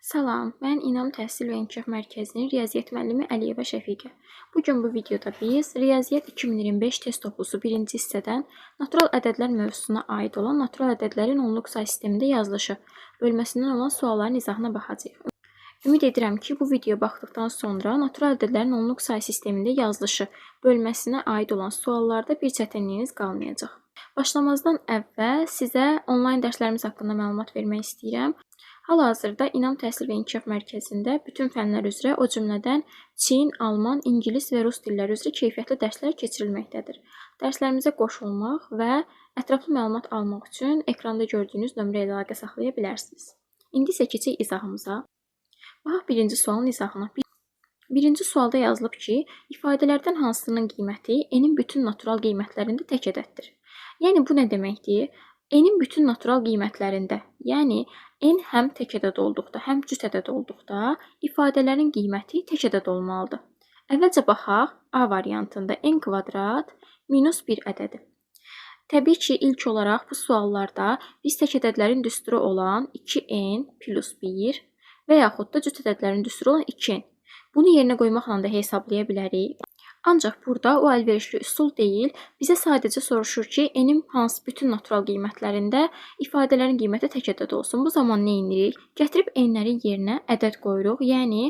Salam, mən İnam Təhsil və İnkişaf Mərkəzinin riyaziyyat müəllimi Əliyeva Şəfiqə. Bu gün bu videoda biz Riyaziyyat 2025 test toplusu birinci hissədən natural ədədlər mövzusuna aid olan natural ədədlərin onluq say sistemində yazılışı bölməsindən olan sualların izahına baxacağıq. Ümid edirəm ki, bu videoya baxdıqdan sonra natural ədədlərin onluq say sistemində yazılışı bölməsinə aid olan suallarda bir çətinliyiniz qalmayacaq. Başlamazdan əvvəl sizə onlayn dərslərimiz haqqında məlumat vermək istəyirəm. Hal-hazırda İnam Təhsil və İnkişaf Mərkəzində bütün fənlər üzrə, o cümlədən Çin, Alman, İngilis və Rus dilləri üzrə keyfiyyətli dərslər keçirilməkdədir. Dərslərimizə qoşulmaq və ətraflı məlumat almaq üçün ekranda gördüyünüz nömrə ilə əlaqə saxlaya bilərsiniz. İndi isə keçək izahımıza. Baxaq birinci sualın izahına. Birinci sualda yazılıb ki, ifadələrdən hansının qiyməti n-in bütün natural qiymətlərində tək ədəddir. Yəni bu nə deməkdir? N-in bütün natural qiymətlərində, yəni n həm tək ədəd olduqda, həm cüt ədəd olduqda ifadələrin qiyməti tək ədəd olmalıdır. Əvvəlcə baxaq A variantında n kvadrat minus 1 ədədi. Təbii ki, ilk olaraq bu suallarda biz tək ədədlərin düsturu olan 2n plus 1 və yaxud da cüt ədədlərin düsturu olan 2n. Bunu yerinə qoymaqla da hesablaya bilərik. Ancaq burada o əlverişli üsul deyil. Bizə sadəcə soruşur ki, n-in hansı bütün natural qiymətlərində ifadələrin qiyməti tək ədəd olsun. Bu zaman nə edirik? Gətirib n-lərin yerinə ədəd qoyuruq. Yəni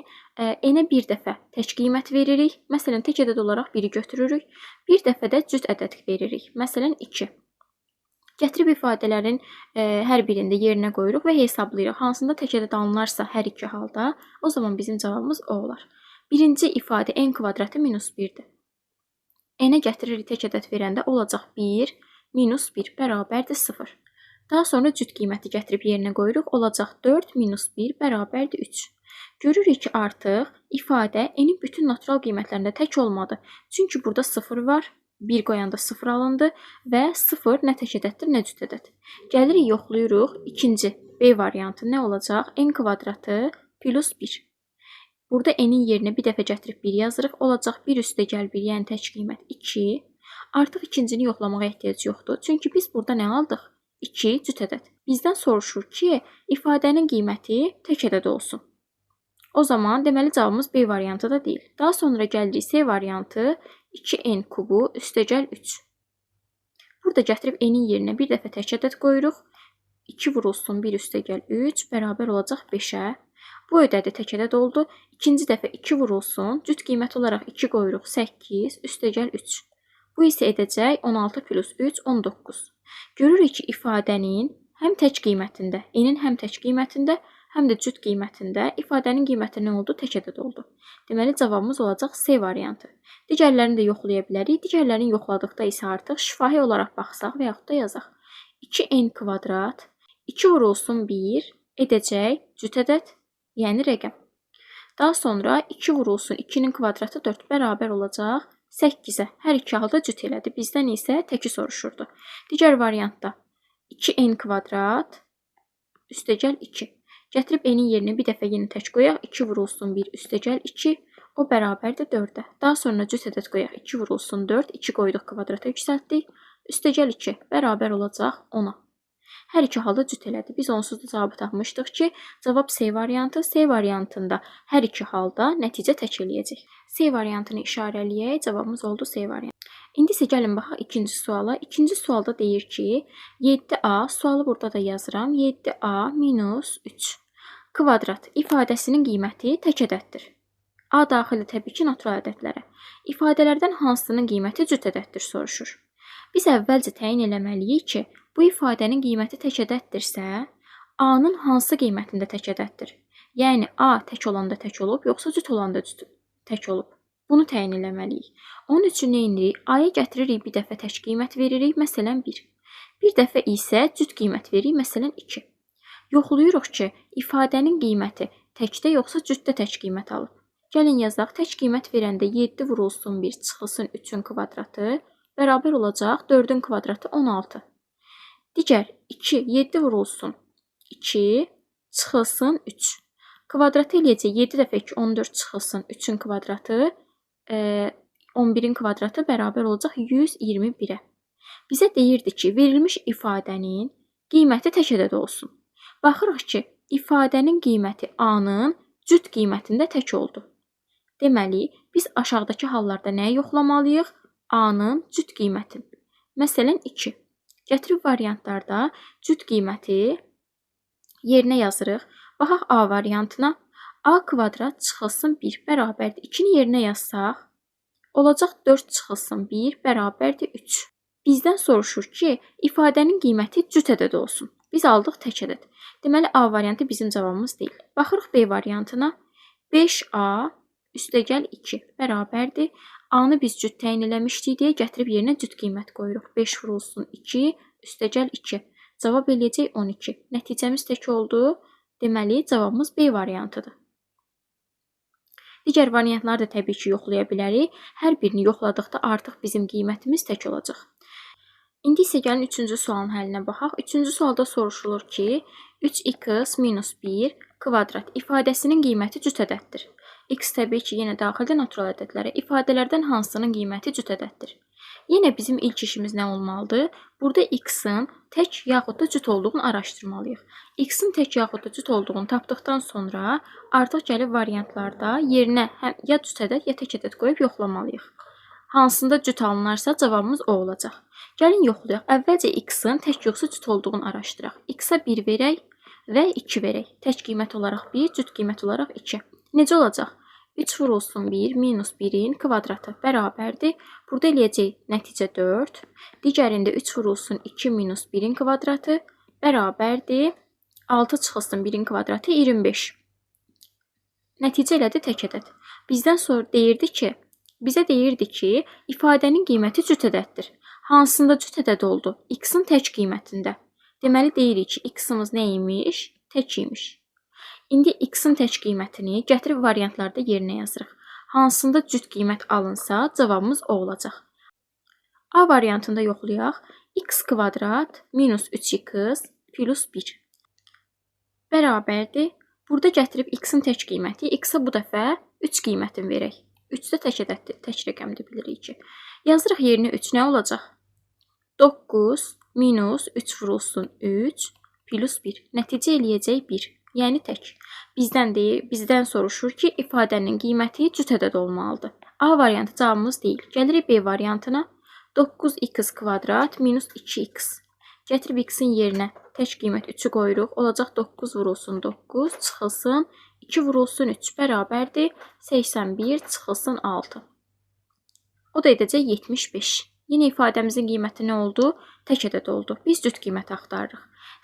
n-ə bir dəfə tək qiymət veririk. Məsələn, tək ədəd olaraq 1-i götürürük. Bir dəfə də cüt ədəd veririk. Məsələn, 2. Gətirib ifadələrin hər birində yerinə qoyuruq və hesablayırıq. Hansında tək ədəd alınarsa hər iki halda, o zaman bizim cavabımız o olar. Birinci ifadə n kvadratı minus 1-dir. N-ə gətiririk tək ədəd verəndə olacaq 1 minus 1 bərabərdir 0. Daha sonra cüt qiyməti gətirib yerinə qoyuruq. Olacaq 4 minus 1 bərabərdir 3. Görürük ki, artıq ifadə n-in bütün natural qiymətlərində tək olmadı. Çünki burada 0 var. 1 qoyanda 0 alındı və 0 nə tək ədəddir, nə cüt ədəd. Gəlirik, yoxlayırıq. İkinci B variantı nə olacaq? N kvadratı plus 1. Burada n-in yerinə bir dəfə gətirib 1 yazırıq. Olacaq 1 üstə gəl 1, yəni tək qiymət 2. Artıq ikincini yoxlamağa ehtiyac yoxdur. Çünki biz burada nə aldıq? 2 cüt ədəd. Bizdən soruşur ki, ifadənin qiyməti tək ədəd olsun. O zaman deməli cavabımız B variantı da deyil. Daha sonra gəlirik C variantı 2n kubu üstəgəl 3. Burada gətirib n-in yerinə bir dəfə tək ədəd qoyuruq. 2 vurulsun 1 üstəgəl 3 bərabər olacaq 5-ə. Bu ədədi tək ədəd oldu. İkinci dəfə 2 vurulsun. Cüt qiymət olaraq 2 qoyuruq 8 üstəgəl 3. Bu isə edəcək 16 plus 3 19. Görürük ki, ifadənin həm tək qiymətində, n-in həm tək qiymətində, həm də cüt qiymətində ifadənin qiyməti nə oldu? Tək ədəd oldu. Deməli cavabımız olacaq C variantı. Digərlərini də yoxlaya bilərik. Digərlərini yoxladıqda isə artıq şifahi olaraq baxsaq və yaxud da yazaq. 2n kvadrat 2 vurulsun 1 edəcək cüt ədəd, yəni rəqəm. Daha sonra 2 vurulsun 2-nin kvadratı 4 bərabər olacaq 8-ə. Hər iki halda cüt elədi. Bizdən isə təki soruşurdu. Digər variantda 2n kvadrat üstəgəl 2. Gətirib n-in yerinə bir dəfə yenə tək qoyaq. 2 vurulsun 1 üstəgəl 2. O bərabərdir 4-ə. Daha sonra cüt ədəd qoyaq. 2 vurulsun 4. 2 qoyduq kvadrata yüksəltdik. Üstəgəl 2 bərabər olacaq 10-a. Hər iki halda cüt elədi. Biz onsuz da cavabı tapmışdıq ki, cavab C variantı. C variantında hər iki halda nəticə tək eləyəcək. C variantını işarələyək. Cavabımız oldu C variantı. İndi isə gəlin baxaq ikinci suala. İkinci sualda deyir ki, 7a, sualı burada da yazıram. 7a minus 3 kvadrat ifadəsinin qiyməti tək ədəddir. A daxildir təbii ki, natural ədədlərə. İfadələrdən hansının qiyməti cüt ədəddir soruşur. Biz əvvəlcə təyin eləməliyik ki, bu ifadənin qiyməti tək ədəddirsə, A-nın hansı qiymətində tək ədəddir? Yəni A tək olanda tək olub, yoxsa cüt olanda cüt tək olub? Bunu təyin eləməliyik. Onun üçün nə edirik? A-ya gətiririk bir dəfə tək qiymət veririk, məsələn 1. Bir dəfə isə cüt qiymət veririk, məsələn 2. Yoxlayırıq ki, ifadənin qiyməti təkdə yoxsa cütdə tək qiymət alıb. Gəlin yazaq, tək qiymət verəndə 7 vurulsun 1 çıxılsın 3-ün kvadratı bərabər olacaq 4-ün kvadratı 16. Digər 2, 7 vurulsun 2 çıxılsın 3. Kvadratı eləyəcək 7 dəfə 2, 14 çıxılsın 3-ün kvadratı, 11-in kvadratı bərabər olacaq 121-ə. Bizə deyirdi ki, verilmiş ifadənin qiyməti tək ədəd olsun. Baxırıq ki, İfadənin qiyməti A-nın cüt qiymətində tək oldu. Deməli, biz aşağıdakı hallarda nəyi yoxlamalıyıq? A-nın cüt qiymətini. Məsələn, 2. Gətirib variantlarda cüt qiyməti yerinə yazırıq. Baxaq A variantına. A kvadrat çıxılsın 1 bərabərdir. 2-ni yerinə yazsaq, olacaq 4 çıxılsın 1 bərabərdir 3. Bizdən soruşur ki, ifadənin qiyməti cüt ədəd olsun. Biz aldıq tək ədəd. Deməli, A variantı bizim cavabımız deyil. Baxırıq B variantına. 5A üstəgəl 2 bərabərdir. A-nı biz cüt təyin eləmişdik deyə gətirib yerinə cüt qiymət qoyuruq. 5 vurulsun 2 üstəgəl 2. Cavab eləyəcək 12. Nəticəmiz tək oldu. Deməli, cavabımız B variantıdır. Digər variantları da təbii ki, yoxlaya bilərik. Hər birini yoxladıqda artıq bizim qiymətimiz tək olacaq. İndi isə gəlin üçüncü sualın həllinə baxaq. Üçüncü sualda soruşulur ki, 3x minus 1 kvadrat ifadəsinin qiyməti cüt ədəddir. X təbii ki, yenə daxildir natural ədədlərə. İfadələrdən hansının qiyməti cüt ədəddir? Yenə bizim ilk işimiz nə olmalıdır? Burada x-in tək yaxud da cüt olduğunu araşdırmalıyıq. X-in tək yaxud da cüt olduğunu tapdıqdan sonra artıq gəlib variantlarda yerinə həm ya cüt ədəd, ya tək ədəd qoyub yoxlamalıyıq. Hansında cüt alınarsa cavabımız o olacaq. Gəlin yoxlayaq. Əvvəlcə x-in tək yoxsa cüt olduğunu araşdıraq. X-a 1 verək və 2 verək. Tək qiymət olaraq 1, cüt qiymət olaraq 2. Necə olacaq? 3 vurulsun 1 minus 1-in kvadratı bərabərdir. Burada eləyəcək nəticə 4. Digərində 3 vurulsun 2 minus 1-in kvadratı bərabərdir. 6 çıxılsın 1-in kvadratı 25. Nəticə elədi tək ədəd. Bizdən sonra deyirdi ki, bizə deyirdi ki, ifadənin qiyməti cüt ədəddir. Hansında cüt ədəd oldu? X-in tək qiymətində. Deməli deyirik ki, x-imiz nə imiş? Tək imiş. İndi x-in tək qiymətini gətirib variantlarda yerinə yazırıq. Hansında cüt qiymət alınsa, cavabımız o olacaq. A variantında yoxlayaq. X kvadrat minus 3x plus 1 bərabərdir. Burada gətirib x-in tək qiyməti, x-a bu dəfə 3 qiymətini verək. 3 də tək ədəddir, tək rəqəmdir bilirik ki. Yazırıq yerinə 3 nə olacaq? 9 minus 3 vurulsun 3 plus 1. Nəticə eləyəcək 1. Yəni tək. Bizdən soruşur ki, ifadənin qiyməti cüt ədəd olmalıdır. A variantı cavabımız deyil. Gəlirik B variantına. 9x kvadrat minus 2x. Gətirib x-in yerinə tək qiymət 3-ü qoyuruq. Olacaq 9 vurulsun 9 çıxılsın 2 vurulsun 3 bərabərdir. 81 çıxılsın 6. O da edəcək 75. Yenə ifadəmizin qiyməti nə oldu? Tək ədəd oldu. Biz cüt qiymət axtarırıq.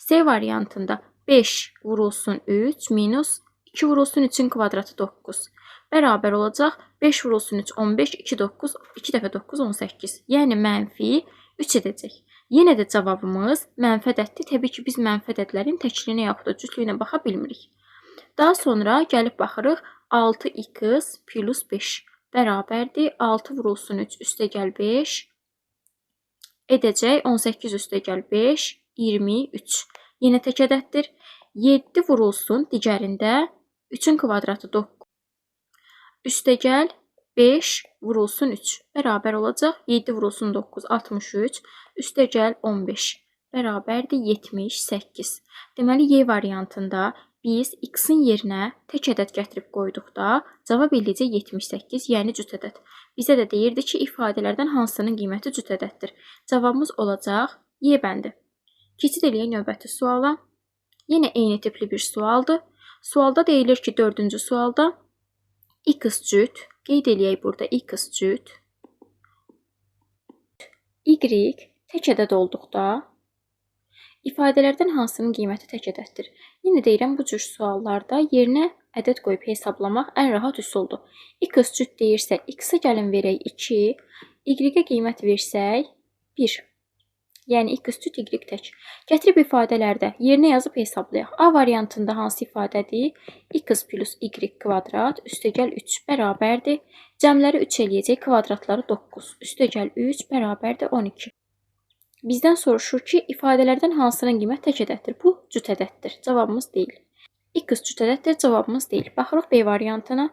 C variantında 5 vurulsun 3 minus 2 vurulsun 3-ün kvadratı 9. Bərabər olacaq 5 vurulsun 3 15, 2 9, 2 dəfə 9 18. Yəni mənfi 3 edəcək. Yenə də cavabımız mənfi ədəddir. Təbii ki, biz mənfi ədədlərin təkliyinə yaxud da cütlüyünə baxa bilmirik. Daha sonra gəlib baxırıq 6x plus 5 bərabərdir. 6 vurulsun 3 üstəgəl 5 edəcək 18 üstəgəl 5 23. Yenə tək ədəddir. 7 vurulsun digərində 3-ün kvadratı 9. Üstəgəl 5 vurulsun 3 bərabər olacaq. 7 vurulsun 9 63. Üstəgəl 15 bərabərdir 78. Deməli Y variantında biz x-in yerinə tək ədəd gətirib qoyduqda cavab eləyəcək 78, yəni cüt ədəd. Bizə də deyirdi ki, ifadələrdən hansının qiyməti cüt ədəddir. Cavabımız olacaq Y bəndi. Keçid eləyək növbəti suala. Yenə eyni tipli bir sualdır. Sualda deyilir ki, dördüncü sualda x cüt, qeyd eləyək burada x cüt, y tək ədəd olduqda ifadələrdən hansının qiyməti tək ədəddir? Yenə deyirəm, bu cür suallarda yerinə ədəd qoyub hesablamaq ən rahat üsuldur. X cüt deyirsə, x-a gəlin verək 2, y-ə qiymət versək 1. Yəni x cüt, y tək. Gətirib ifadələrdə yerinə yazıb hesablayaq. A variantında hansı ifadədir? X plus y kvadrat üstəgəl 3 bərabərdir. Cəmləri 3 eləyəcək, kvadratları 9. Üstəgəl 3 bərabərdir 12. Bizdən soruşur ki, ifadələrdən hansının qiyməti tək ədəddir? Bu cüt ədəddir. Cavabımız deyil. X cüt ədəddir, cavabımız deyil. Baxırıq B variantına.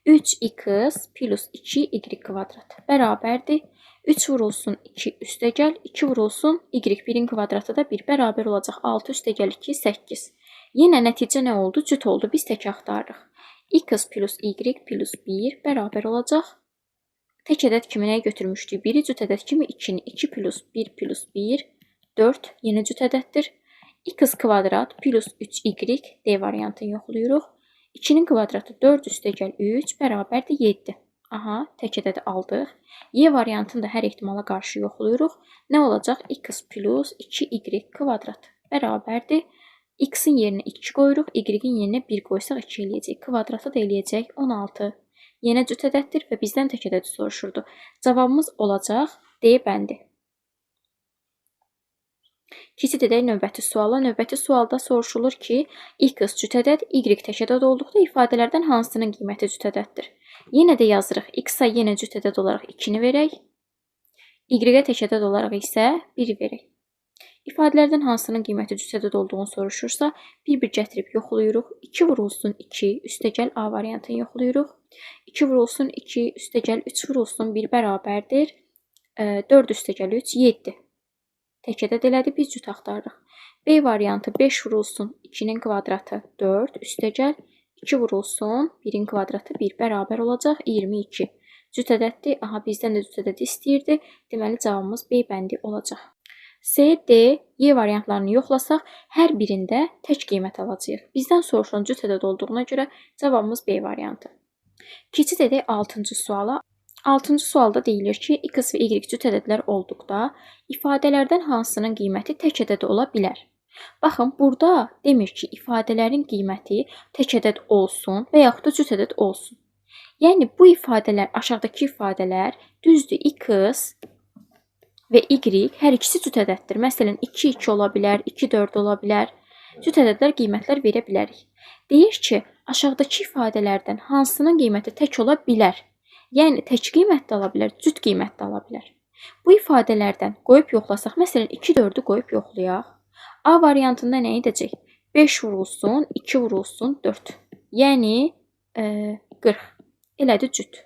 3x plus 2y kvadrat bərabərdir. 3 vurulsun 2 üstəgəl 2 vurulsun y1-in kvadratı da 1 bərabər olacaq. 6 üstəgəl 2 8. Yenə nəticə nə oldu? Cüt oldu. Biz tək axtarırıq. X plus Y plus 1 bərabər olacaq. Tək ədəd kimi nəyi götürmüşdük? 1-i, cüt ədəd kimi 2-ni. 2 plus 1 plus 1, 4 yenə cüt ədəddir. X kvadrat plus 3y D variantını yoxlayırıq. 2-nin kvadratı 4 üstəgəl 3 bərabərdir 7. Aha, tək ədədi aldıq. Y variantını da hər ehtimala qarşı yoxlayırıq. Nə olacaq? X plus 2y kvadrat bərabərdir. X-in yerinə 2 qoyuruq, Y-in yerinə 1 qoysaq 2 eləyəcək. Kvadratı da eləyəcək 16. Yenə cüt ədəddir və bizdən tək ədədi soruşurdu. Cavabımız olacaq D bəndi. Keçid edək növbəti suala. Növbəti sualda soruşulur ki, X cüt ədəd, Y tək ədəd olduqda ifadələrdən hansının qiyməti cüt ədəddir? Yenə də yazırıq. X-a yenə cüt ədəd olaraq 2-ni verək. Y-ə tək ədəd olaraq isə 1-i verək. İfadələrdən hansının qiyməti cüt ədəd olduğunu soruşursa, bir-bir gətirib yoxlayırıq. 2 vurulsun 2, üstəgəl A variantını yoxlayırıq. 2 vurulsun 2, üstəgəl 3 vurulsun 1 bərabərdir. 4 üstəgəl 3, 7. Tək ədəd elədi, biz cüt axtarırıq. B variantı 5 vurulsun 2-nin kvadratı 4, üstəgəl 2 vurulsun 1-in kvadratı 1 bərabər olacaq 22. Cüt ədəddir. Aha, bizdən də cüt ədədi istəyirdi. Deməli, cavabımız B bəndi olacaq. C, D, Y variantlarını yoxlasaq, hər birində tək qiymət alacağıq. Bizdən soruşulan cüt ədəd olduğuna görə cavabımız B variantı. Keçid edək 6-cı suala. 6-cı sualda deyilir ki, X və Y cüt ədədlər olduqda ifadələrdən hansının qiyməti tək ədəd ola bilər? Baxın, burada demir ki, ifadələrin qiyməti tək ədəd olsun və yaxud da cüt ədəd olsun. Yəni, bu ifadələr, aşağıdakı ifadələr düzdür, X və Y hər ikisi cüt ədəddir. Məsələn, 2, 2 ola bilər, 2, 4 ola bilər. Cüt ədədlər qiymətlər verə bilərik. Deyir ki, aşağıdakı ifadələrdən hansının qiyməti tək ola bilər? Yəni, tək qiymət də ala bilər, cüt qiymət də ala bilər. Bu ifadələrdən qoyub yoxlasaq, məsələn, 2, 4-ü qoyub yoxlayaq. A variantında nə edəcək? 5 vurulsun, 2 vurulsun, 4. Yəni, 40. Elədir cüt.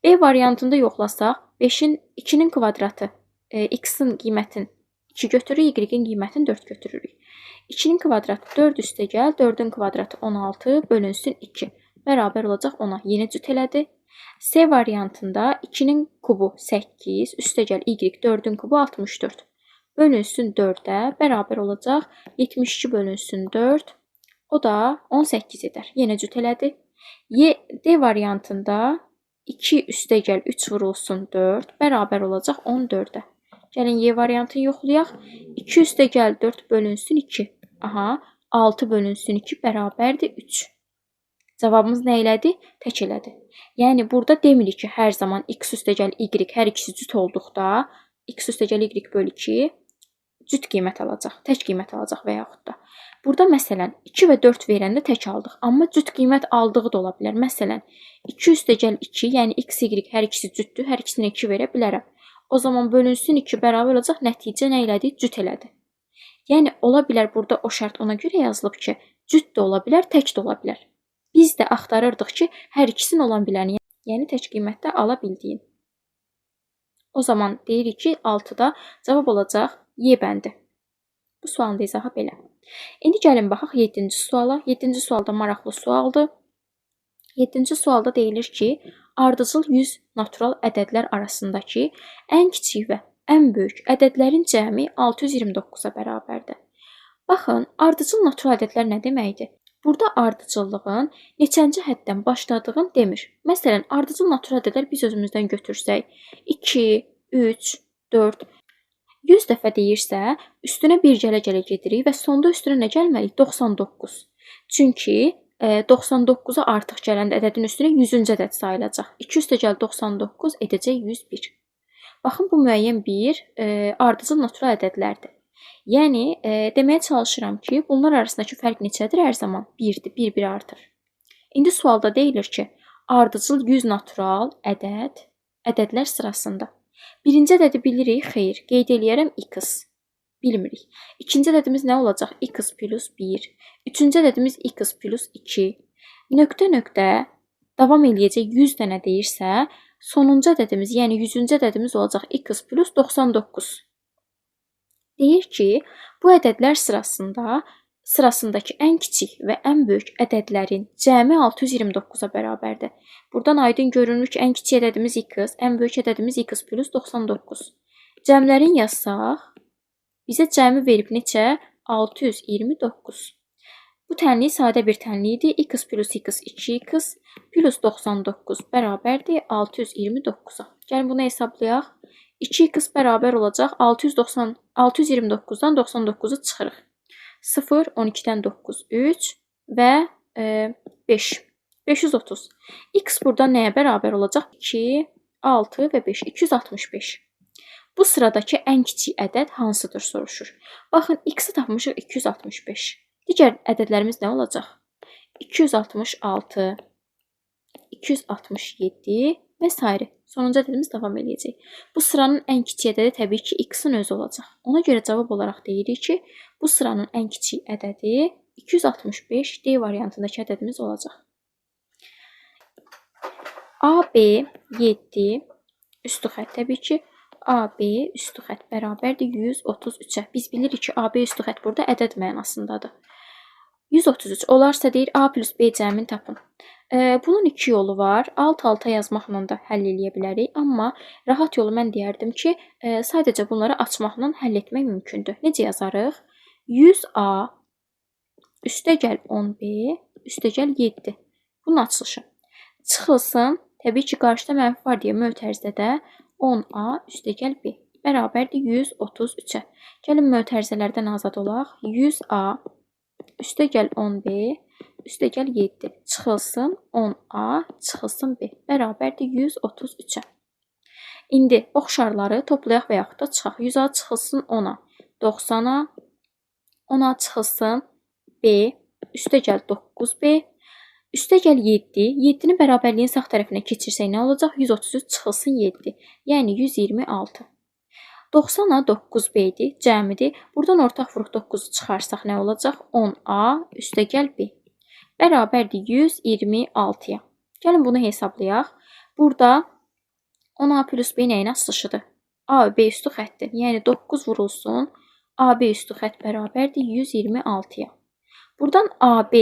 B variantında yoxlasaq, 2-nin kvadratı, X-in qiymətini 2 götürürük, Y-in qiymətini 4 götürürük. 2-nin kvadratı 4 üstəgəl, 4-ün kvadratı 16 bölünsün 2. Bərabər olacaq 10-a. Yenə cüt elədi. C variantında 2-nin kubu 8, üstəgəl Y 4-ün kubu 64. Bölünsün 4-ə bərabər olacaq 72 bölünsün 4. O da 18 edər. Yenə cüt elədi. D variantında 2 üstəgəl 3 vurulsun 4 bərabər olacaq 14-ə. Gəlin Y variantını yoxlayaq. 2 üstəgəl 4 bölünsün 2. Aha, 6 bölünsün 2 bərabərdir 3. Cavabımız nə elədi? Tək elədi. Yəni, burada demirik ki, hər zaman x üstəgəl y hər ikisi cüt olduqda x üstəgəl y bölü 2 cüt qiymət alacaq, tək qiymət alacaq və yaxud da. Burada məsələn 2 və 4 verəndə tək aldıq, amma cüt qiymət aldığı da ola bilər. Məsələn, 2 üstəgəl 2, yəni x, y hər ikisi cütdür, hər ikisinə 2 verə bilərəm. O zaman bölünsün 2 bərabər olacaq, nəticə nə elədi? Cüt elədi. Yəni, ola bilər burada o şərt ona görə yazılıb ki, cüt də ola bilər, tək də ola bilər. Biz də axtarırdıq ki, hər ikisinin olan biləni, yəni tək qiymətdə ala bildiyin. O zaman deyirik ki, 6-da cavab olacaq Y bəndi. Bu sualın da izahı belə. İndi gəlin baxaq 7-ci suala. 7-ci sualda maraqlı sualdır. 7-ci sualda deyilir ki, ardıcıl 100 natural ədədlər arasındakı ən kiçik və ən böyük ədədlərin cəmi 629-a bərabərdir. Baxın, ardıcıl natural ədədlər nə deməkdir? Burada ardıcıllığın neçənci həddən başladığını demir. Məsələn, ardıcıl natural ədədlər biz özümüzdən götürsək 2, 3, 4, 100 dəfə deyirsə, üstünə bir gələ-gələ gedirik və sonda üstünə nə gəlməliyik? 99. Çünki 99-a artıq gələndə ədədin üstünə 100-cü ədəd sayılacaq. 2 üstəgəl 99 edəcək 101. Baxın, bu müəyyən bir ardıcıl natural ədədlərdir. Yəni, deməyə çalışıram ki, bunlar arasındakı fərq neçədir hər zaman? 1-dir, 1-1 artır. İndi sualda deyilir ki, ardıcıl 100 natural ədədlər sırasında. Birinci ədədi bilirik, xeyr, qeyd eləyərəm x. Bilmirik. İkinci ədədimiz nə olacaq? X plus 1. Üçüncü ədədimiz x plus 2. Nöqtə nöqtə davam eləyəcək 100 dənə deyirsə, sonuncu ədədimiz, yəni 100-cü ədədimiz olacaq x plus 99. Deyir ki, bu ədədlər sırasında sırasındakı ən kiçik və ən böyük ədədlərin cəmi 629-a bərabərdir. Buradan aydın görünür ki, ən kiçik ədədimiz x, ən böyük ədədimiz x plus 99. Cəmlərin yazsaq, bizə cəmi verib neçə? 629. Bu tənlik sadə bir tənlikdir. X plus x 2x plus 99 bərabərdir 629-a. Gəlin bunu hesablayaq. 2x bərabər olacaq 629-dan 99-u çıxırıq. 0, 12-dən 9, 3 və 5. 530. X burada nəyə bərabər olacaq? 2, 6 və 5. 265. Bu sıradakı ən kiçik ədəd hansıdır soruşur. Baxın, x-i tapmışıq 265. Digər ədədlərimiz nə olacaq? 266, 267 və s. Sonuncu ədədimiz davam eləyəcək. Bu sıranın ən kiçik ədədi təbii ki, x-in özü olacaq. Ona görə cavab olaraq deyirik ki, bu sıranın ən kiçik ədədi 265 D variantındakı ədədimiz olacaq. AB 7 üstü xətt təbii ki, AB üstü xətt bərabərdir 133-ə. Biz bilirik ki, AB üstü xətt burada ədəd mənasındadır. 133 olarsa deyir A plus B cəmini tapın. Bunun iki yolu var. Alt-alta yazmaqla da həll eləyə bilərik. Amma rahat yolu mən deyərdim ki, sadəcə bunları açmaqla həll etmək mümkündür. Necə yazarıq? 100A üstə gəl 10B üstə gəl 7. Bunun açılışı. Çıxılsın. Təbii ki, qarşıda mənfi var deyə mötərizədə 10A üstə gəl B bərabərdir 133-ə. Gəlin mötərizələrdən azad olaq. 100A üstə gəl 10B üstə gəl 7. Çıxılsın 10A, çıxılsın B. Bərabərdir 133-ə. İndi oxşarları toplayaq və yaxud da çıxaq. 100A çıxılsın 10A, 90A, 10A çıxılsın B, üstə gəl 9B, üstə gəl 7. 7-ni bərabərliyin sağ tərəfinə keçirsək nə olacaq? 133 çıxılsın 7, yəni 126. 90A 9B idi, cəmidir. Buradan ortaq vuruq 9-u çıxarsaq nə olacaq? 10A üstə gəl B. Bərabərdir 126-ya. Gəlin bunu hesablayaq. Burada 10A plus B nəyin açılışıdır? A, B üstü xətdir. Yəni 9 vurulsun. AB üstü xətt bərabərdir 126-ya. Buradan AB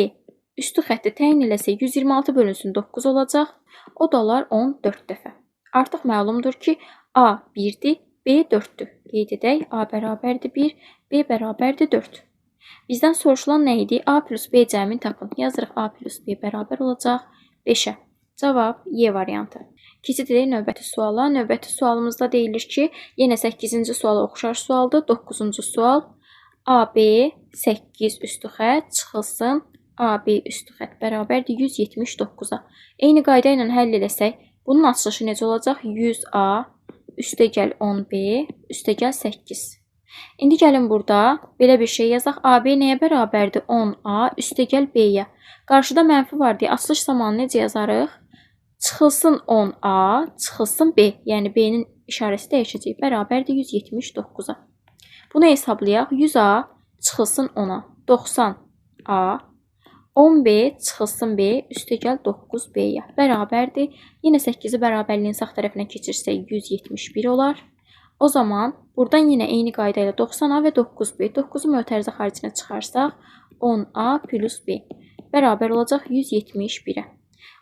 üstü xətti təyin eləsək 126 bölünsün 9 olacaq. O da olar 14 dəfə. Artıq məlumdur ki, A 1-dir, B 4-dür. Qeyd edək, A bərabərdir 1, B bərabərdir 4. Bizdən soruşulan nə idi? A plus B cəmini tapın. Yazırıq A plus B bərabər olacaq 5-ə. Cavab Y variantı. Keçid edək növbəti suala. Növbəti sualımızda deyilir ki, yenə 8-ci suala oxşar sualdır. 9-cu sual. AB 8 üstü xətt çıxılsın. AB üstü xətt bərabərdir 179-a. Eyni qayda ilə həll eləsək, bunun açılışı necə olacaq? 100A üstə gəl 10B üstə gəl 8. İndi gəlin burada belə bir şey yazaq. AB nəyə bərabərdir? 10A üstə gəl B-yə. Qarşıda mənfi var deyə açılış zamanı necə yazarıq? Çıxılsın 10A, çıxılsın B. Yəni B-nin işarəsi dəyişəcək. Bərabərdir 179-a. Bunu hesablayaq. 100A çıxılsın 10-a. 90A. 10B çıxılsın B üstə gəl 9B-yə. Bərabərdir. Yenə 8-i bərabərliyin sağ tərəfinə keçirsək 171 olar. O zaman buradan yenə eyni qayda ilə 90A və 9B. 9-u mötərizə xaricinə çıxarsaq 10A plus B bərabər olacaq 171-ə.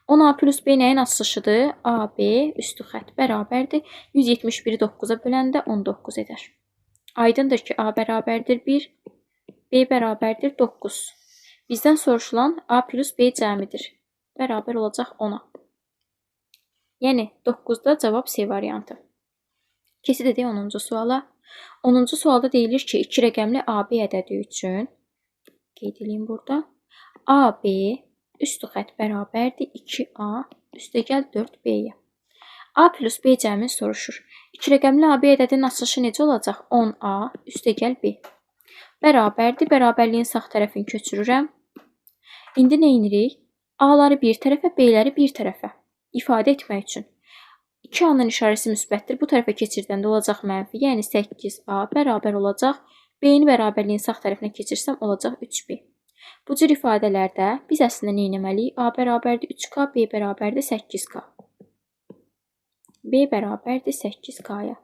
10A plus B nəyin açılışıdır? AB üstü xətt bərabərdir. 171-i 9-a böləndə 19 edər. Aydındır ki, A bərabərdir 1, B bərabərdir 9. Bizdən soruşulan A plus B cəmidir. Bərabər olacaq 10-a. Yəni 9-da cavab C variantı. Keçid edək 10-cu suala. 10-cu sualda deyilir ki, 2 rəqəmli AB ədədi üçün, qeyd edeyim burada, AB üstü xətt bərabərdir 2A üstəgəl 4B-yə. A plus B cəmini soruşur. 2 rəqəmli AB ədədinin açılışı necə olacaq? 10A üstəgəl B. Bərabərdir. Bərabərliyin sağ tərəfini köçürürəm. İndi nə edirik? A-ları bir tərəfə, B-ləri bir tərəfə ifadə etmək üçün. 2A-nın işarəsi müsbətdir. Bu tərəfə keçirdəndə olacaq mənfi. Yəni 8A bərabər olacaq. B-ni bərabərliyin sağ tərəfinə keçirsəm olacaq 3B. Bu cür ifadələrdə biz əslində nə etməliyik? A bərabərdir 3K, B bərabərdir 8K. B bərabərdir 8K-ya.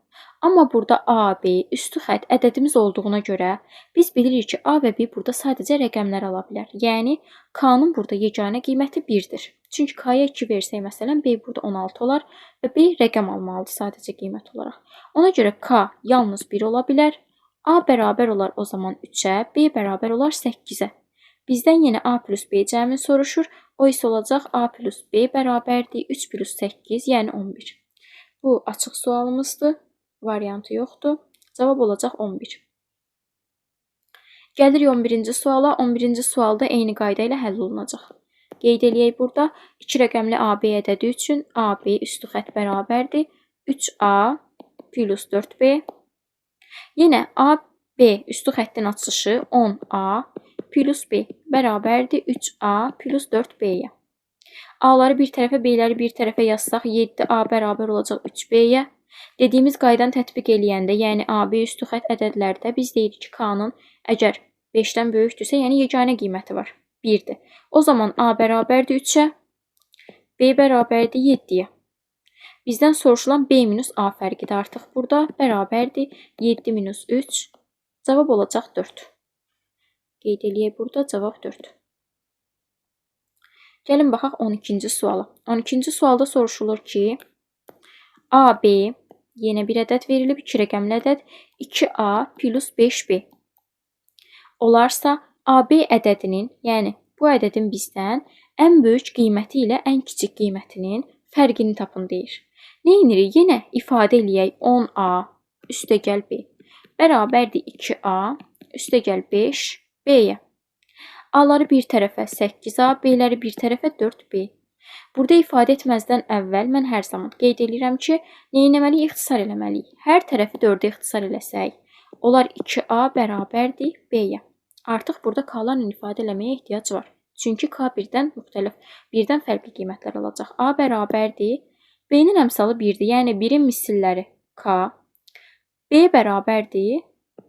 Amma burada A, B üstü xətt ədədimiz olduğuna görə biz bilirik ki, A və B burada sadəcə rəqəmlər ala bilər. Yəni, K-nın burada yeganə qiyməti 1-dir. Çünki K-ya 2 versək, məsələn, B burada 16 olar və B rəqəm almalıdır sadəcə qiymət olaraq. Ona görə K yalnız 1 ola bilər. A bərabər olar o zaman 3-ə, B bərabər olar 8-ə. Bizdən yenə A plus B cəmini soruşur. O isə olacaq A plus B bərabərdir 3 plus 8, yəni 11. Bu açıq sualımızdır. Variantı yoxdur. Cavab olacaq 11. Gəlirik 11-ci suala. 11-ci sualda eyni qayda ilə həll olunacaq. Qeyd eləyək burada 2 rəqəmli AB ədədi üçün AB üstü xətt bərabərdir 3A plus 4B. Yenə AB üstü xəttin açılışı 10A plus B bərabərdir 3A plus 4B-yə. A-ları bir tərəfə, B-ləri bir tərəfə yazsaq 7A bərabər olacaq 3B-yə. Dediyimiz qaydanı tətbiq eləyəndə, yəni AB üstü xətt ədədlərdə biz deyirik ki, K-nın əgər 5-dən böyükdürsə, yəni yeganə qiyməti var, 1-dir. O zaman A bərabərdir 3-ə, B bərabərdir 7-yə. Bizdən soruşulan B minus A fərqidir artıq burada, bərabərdir 7 minus 3, cavab olacaq 4. Qeyd eləyək burada, cavab 4. Gəlin baxaq 12-ci suala. 12-ci sualda soruşulur ki, AB yenə bir ədəd verilib, 2 rəqəmli ədəd 2A plus 5B. Olarsa, AB ədədinin, yəni bu ədədin bizdən ən böyük qiyməti ilə ən kiçik qiymətinin fərqini tapın deyir. Nə edirik? Yenə ifadə eləyək 10A üstəgəl B bərabərdir 2A üstəgəl 5B-yə. A-ları bir tərəfə 8A, B-ləri bir tərəfə 4B. Burada ifadə etməzdən əvvəl mən hər zaman qeyd eləyirəm ki, nə etməliyik? İxtisar eləməliyik. Hər tərəfi 4-ə ixtisar eləsək, olar 2A bərabərdir B-yə. Artıq burada K-larla ifadə eləməyə ehtiyac var. Çünki K birdən müxtəlif, birdən fərqli qiymətlər alacaq. A bərabərdir. B-nin əmsalı 1-dir. Yəni 1-in misilləri K. B bərabərdir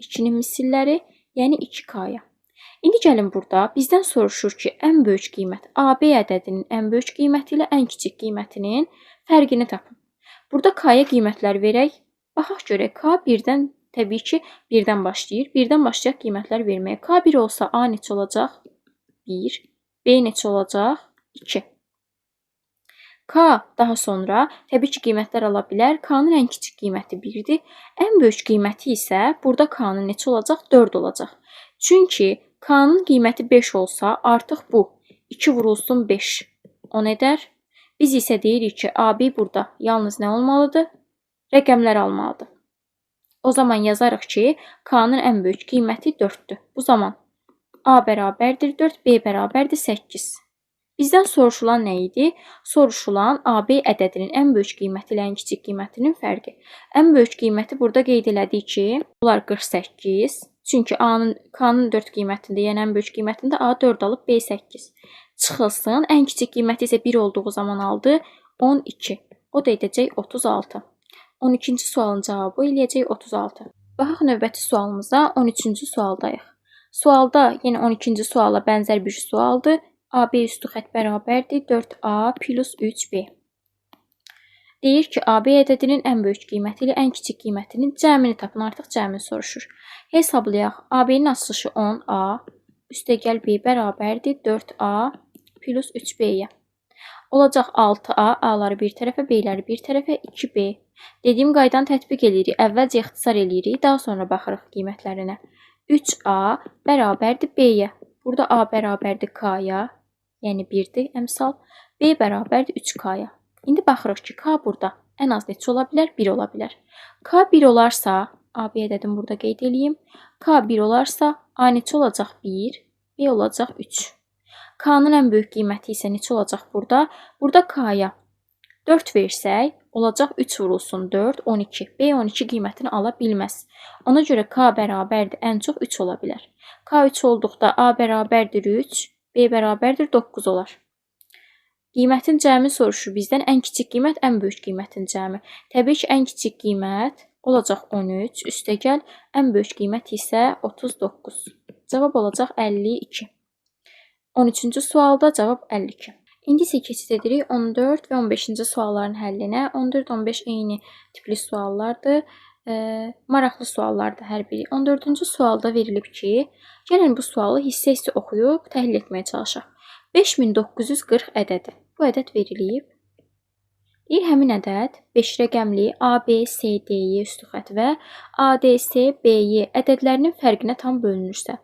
2-nin misilləri, yəni 2K-ya. İndi gəlin burada bizdən soruşur ki, ən böyük qiymət AB ədədinin ən böyük qiyməti ilə ən kiçik qiymətinin fərqini tapın. Burada K-ya qiymətlər verək. Baxaq görək, K birdən, təbii ki, birdən başlayır. Birdən başlayaq qiymətlər verməyə. K 1 olsa A neçə olacaq? 1. B neçə olacaq? 2. K daha sonra təbii ki, qiymətlər ala bilər. K-nın ən kiçik qiyməti 1-dir. Ən böyük qiyməti isə burada K-nın neçə olacaq? 4 olacaq. Çünki K-nın qiyməti 5 olsa, artıq bu 2 vurulsun 5, 10 edər. Biz isə deyirik ki, AB burada yalnız nə olmalıdır? Rəqəmlər almalıdır. O zaman yazarıq ki, K-nın ən böyük qiyməti 4-dür. Bu zaman A bərabərdir 4, B bərabərdir 8. Bizdən soruşulan nə idi? Soruşulan AB ədədinin ən böyük qiyməti ilə ən kiçik qiymətinin fərqi. Ən böyük qiyməti burada qeyd elədik ki, bunlar 48. Çünki K-nın 4 qiymətində, yəni ən böyük qiymətində A 4 alıb, B 8. Çıxılsın. Ən kiçik qiyməti isə 1 olduğu zaman aldı 12. O da edəcək 36. 12-ci sualın cavabı eləyəcək 36. Baxaq növbəti sualımıza, 13-cü sualdayıq. Sualda yenə 12-ci suala bənzər bir sualdır. AB üstü xətt bərabərdir 4A plus 3B. Deyir ki, AB ədədinin ən böyük qiyməti ilə ən kiçik qiymətinin cəmini tapın. Artıq cəmini soruşur. Hesablayaq. AB-nin açılışı 10A üstəgəl B bərabərdir 4A plus 3B-yə. Olacaq 6A, A-ları bir tərəfə, B-ləri bir tərəfə, 2B. Dediyim qaydanı tətbiq eləyirik. Əvvəlcə ixtisar eləyirik, daha sonra baxırıq qiymətlərinə. 3A bərabərdir B-yə. Burada A bərabərdir K-ya, yəni 1-dir əmsal. B bərabərdir 3K-ya. İndi baxırıq ki, K burada ən az neçə ola bilər? 1 ola bilər. K 1 olarsa, AB ədədini burada qeyd eləyim. K 1 olarsa, A neçə olacaq? 1, B olacaq 3. K-nın ən böyük qiyməti isə neçə olacaq burada? Burada K-ya 4 versək, olacaq 3 vurulsun 4, 12. B 12 qiymətini ala bilməz. Ona görə K bərabərdir, ən çox 3 ola bilər. K 3 olduqda A bərabərdir 3, B bərabərdir 9 olar. Qiymətin cəmi soruşur bizdən. Ən kiçik qiymət, ən böyük qiymətin cəmi. Təbii ki, ən kiçik qiymət olacaq 13, üstəgəl ən böyük qiymət isə 39. Cavab olacaq 52. 13-cü sualda cavab 52. İndi isə keçid edirik 14 və 15-ci sualların həllinə. 14-15 eyni tipli suallardır. Maraqlı suallardır hər biri. 14-cü sualda verilib ki, gəlin bu sualı hissə-hissə oxuyub təhlil etməyə çalışaq. 5940 ədədi. Bu ədəd verilib. Deyir, həmin ədəd 5 rəqəmli A, B, C, D, Y üstü xətt və A, D, S, B, Y ədədlərinin fərqinə tam bölünürsə,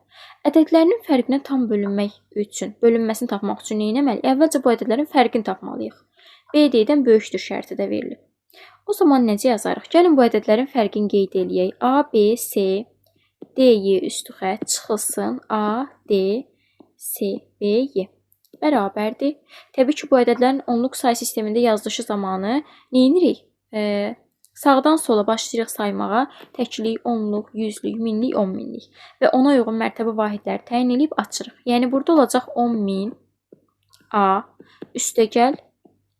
ədədlərinin fərqinə tam bölünmək üçün, bölünməsini tapmaq üçün nə etməliyik? Əvvəlcə bu ədədlərin fərqini tapmalıyıq. B, D-dən böyükdür şərti də verilib. O zaman necə yazarıq? Gəlin bu ədədlərin fərqini qeyd eləyək. A, B, C, D, Y üstü xətt çıxılsın A, D, S, B, Y. Bərabərdir. Təbii ki, bu ədədlərin onluq say sistemində yazılışı zamanı nə edirik? Sağdan sola başlayırıq saymağa. Təklik, onluq, yüzlük, minlik, 10 minlik. Və ona uyğun mərtəbə vahidləri təyin edib açırıq. Yəni, burada olacaq 10.000 A, üstəgəl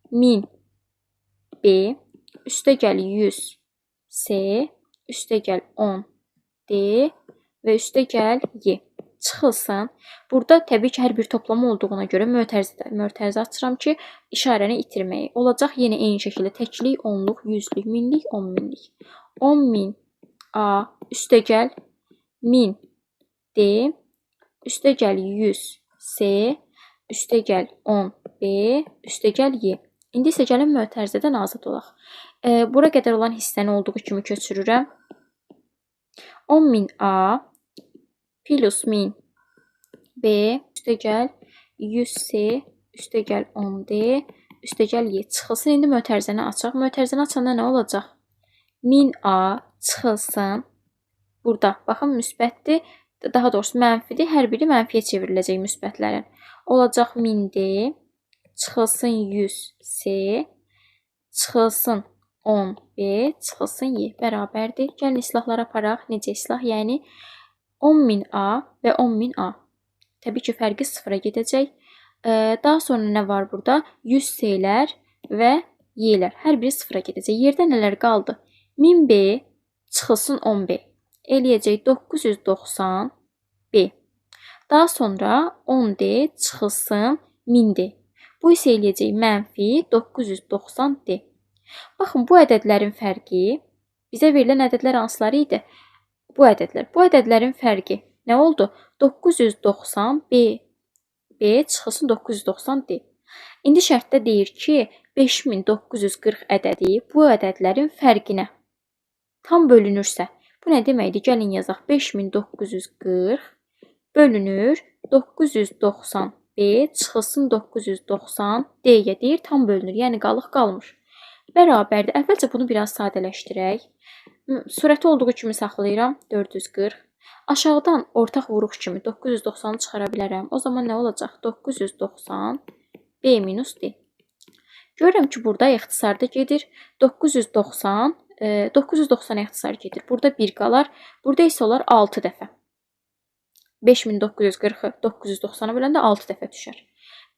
1000 B, üstəgəl 100 C, üstəgəl 10 D və üstəgəl Y. Çıxılsın. Burada təbii ki, hər bir toplama olduğuna görə mötərizə açıram ki, işarəni itirməyək. Olacaq yenə eyni şəkildə təklik, onluq, yüzlük, minlik, 10 minlik. 10.000 A, üstəgəl 1000 D, üstəgəl 100 C, üstəgəl 10 B, üstəgəl Y. İndi isə gəlin mötərizədən azad olaq. Bura qədər olan hissəni olduğu kimi köçürürəm. 10.000 A plus 1000 B, üstəgəl 100 C, üstəgəl 10 D, üstəgəl Y. Çıxılsın. İndi mötərizəni açaq. Mötərizəni açanda nə olacaq? 1000 A çıxılsın. Burada, baxın, müsbətdir. Daha doğrusu mənfidir. Hər biri mənfiyə çevriləcək müsbətlərin. Olacaq 1000 D, çıxılsın 100 C, çıxılsın 10 B, çıxılsın Y. Bərabərdir. Gəlin islahlara aparaq. Necə islah? Yəni 10.000 A və 10.000 A. Təbii ki, fərqi sıfıra gedəcək. Daha sonra nə var burada? 100 C-lər və Y-lər. Hər biri sıfıra gedəcək. Yerdə nələr qaldı? 1000 B çıxılsın 10 B. Eləyəcək 990 B. Daha sonra 10 D çıxılsın 1000 D. Bu isə eləyəcək mənfi 990 D. Baxın, bu ədədlərin fərqi bizə verilən ədədlər hansıları idi? Bu ədədlər. Bu ədədlərin fərqi nə oldu? 990 B, B çıxılsın 990 D. İndi şərtdə deyir ki, 5940 ədədi bu ədədlərin fərqinə tam bölünürsə, bu nə deməkdir? Gəlin yazaq. 5940 bölünür 990 B çıxılsın 990 D-yə deyir, tam bölünür. Yəni, qalıq qalmır. Bərabərdir. Əvvəlcə bunu biraz sadələşdirək. Surəti olduğu kimi saxlayıram. 440. Aşağıdan ortaq vuruq kimi 990-ı çıxara bilərəm. O zaman nə olacaq? 990 B minus D. Görürəm ki, burada ixtisarda gedir. 990, 990 ixtisar gedir. Burada 1 qalar. Burada isə olar 6 dəfə. 5940-ı 990-a böləndə 6 dəfə düşər.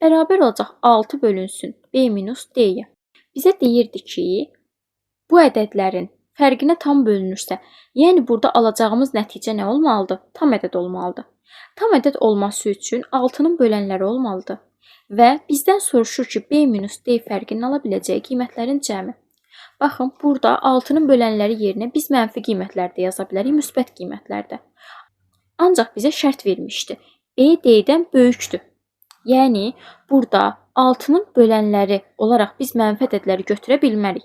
Bərabər olacaq 6 bölünsün B minus D-yə. Bizə deyirdi ki, bu ədədlərin fərqinə tam bölünürsə, yəni burada alacağımız nəticə nə olmalıdır? Tam ədəd olmalıdır. Tam ədəd olması üçün 6-nın bölənləri olmalıdır. Və bizdən soruşur ki, B minus D fərqinin ala biləcəyi qiymətlərin cəmi. Baxın, burada 6-nın bölənləri yerinə biz mənfi qiymətlər də yaza bilərik, müsbət qiymətlər də. Ancaq bizə şərt vermişdi. B D-dən böyükdür. Yəni, burada 6-nın bölənləri olaraq biz mənfi ədədləri götürə bilmərik.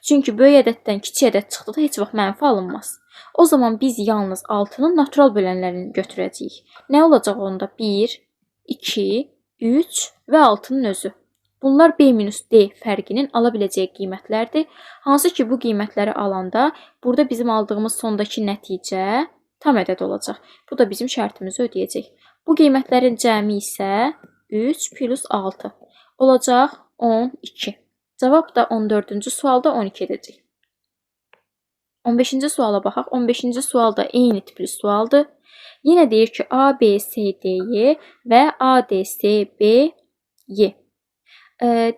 Çünki böyük ədəddən kiçik ədəd çıxdıqda heç vaxt mənfi alınmaz. O zaman biz yalnız 6-nın natural bölənlərini götürəcəyik. Nə olacaq onda? 1, 2, 3 və 6-nın özü. Bunlar B minus D fərqinin ala biləcəyi qiymətlərdir. Hansı ki, bu qiymətləri alanda burada bizim aldığımız sondakı nəticə tam ədəd olacaq. Bu da bizim şərtimizi ödəyəcək. Bu qiymətlərin cəmi isə 3 plus 6 olacaq 12. Cavab da 14-cü sualda 12 edəcək. 15-ci suala baxaq. 15-ci sual da eyni tipli sualdır. Yenə deyir ki, A, B, C, D, Y və A, D, S, B, Y.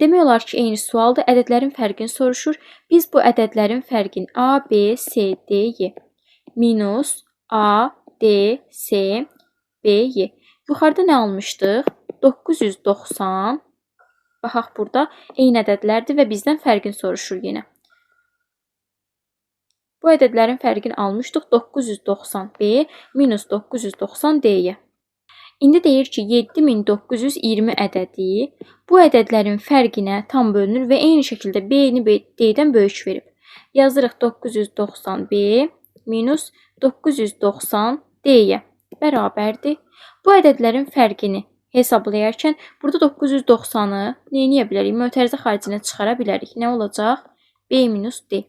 Demək olar ki, eyni sualdır. Ədədlərin fərqini soruşur. Biz bu ədədlərin fərqini A, B, C, D, Y minus A, D, S, B, Y. Yuxarıda nə almışdıq? 990. Baxaq, burada eyni ədədlərdir və bizdən fərqini soruşur yenə. Bu ədədlərin fərqini almışdıq 990B minus 990D-yə. İndi deyir ki, 7920 ədədi bu ədədlərin fərqinə tam bölünür və eyni şəkildə B-ni D-dən böyük verib. Yazırıq 990B minus 990D-yə bərabərdir. Bu ədədlərin fərqini hesablayarkən burada 990-ı nə edə bilərik? Mötərizə xaricinə çıxara bilərik. Nə olacaq? B minus D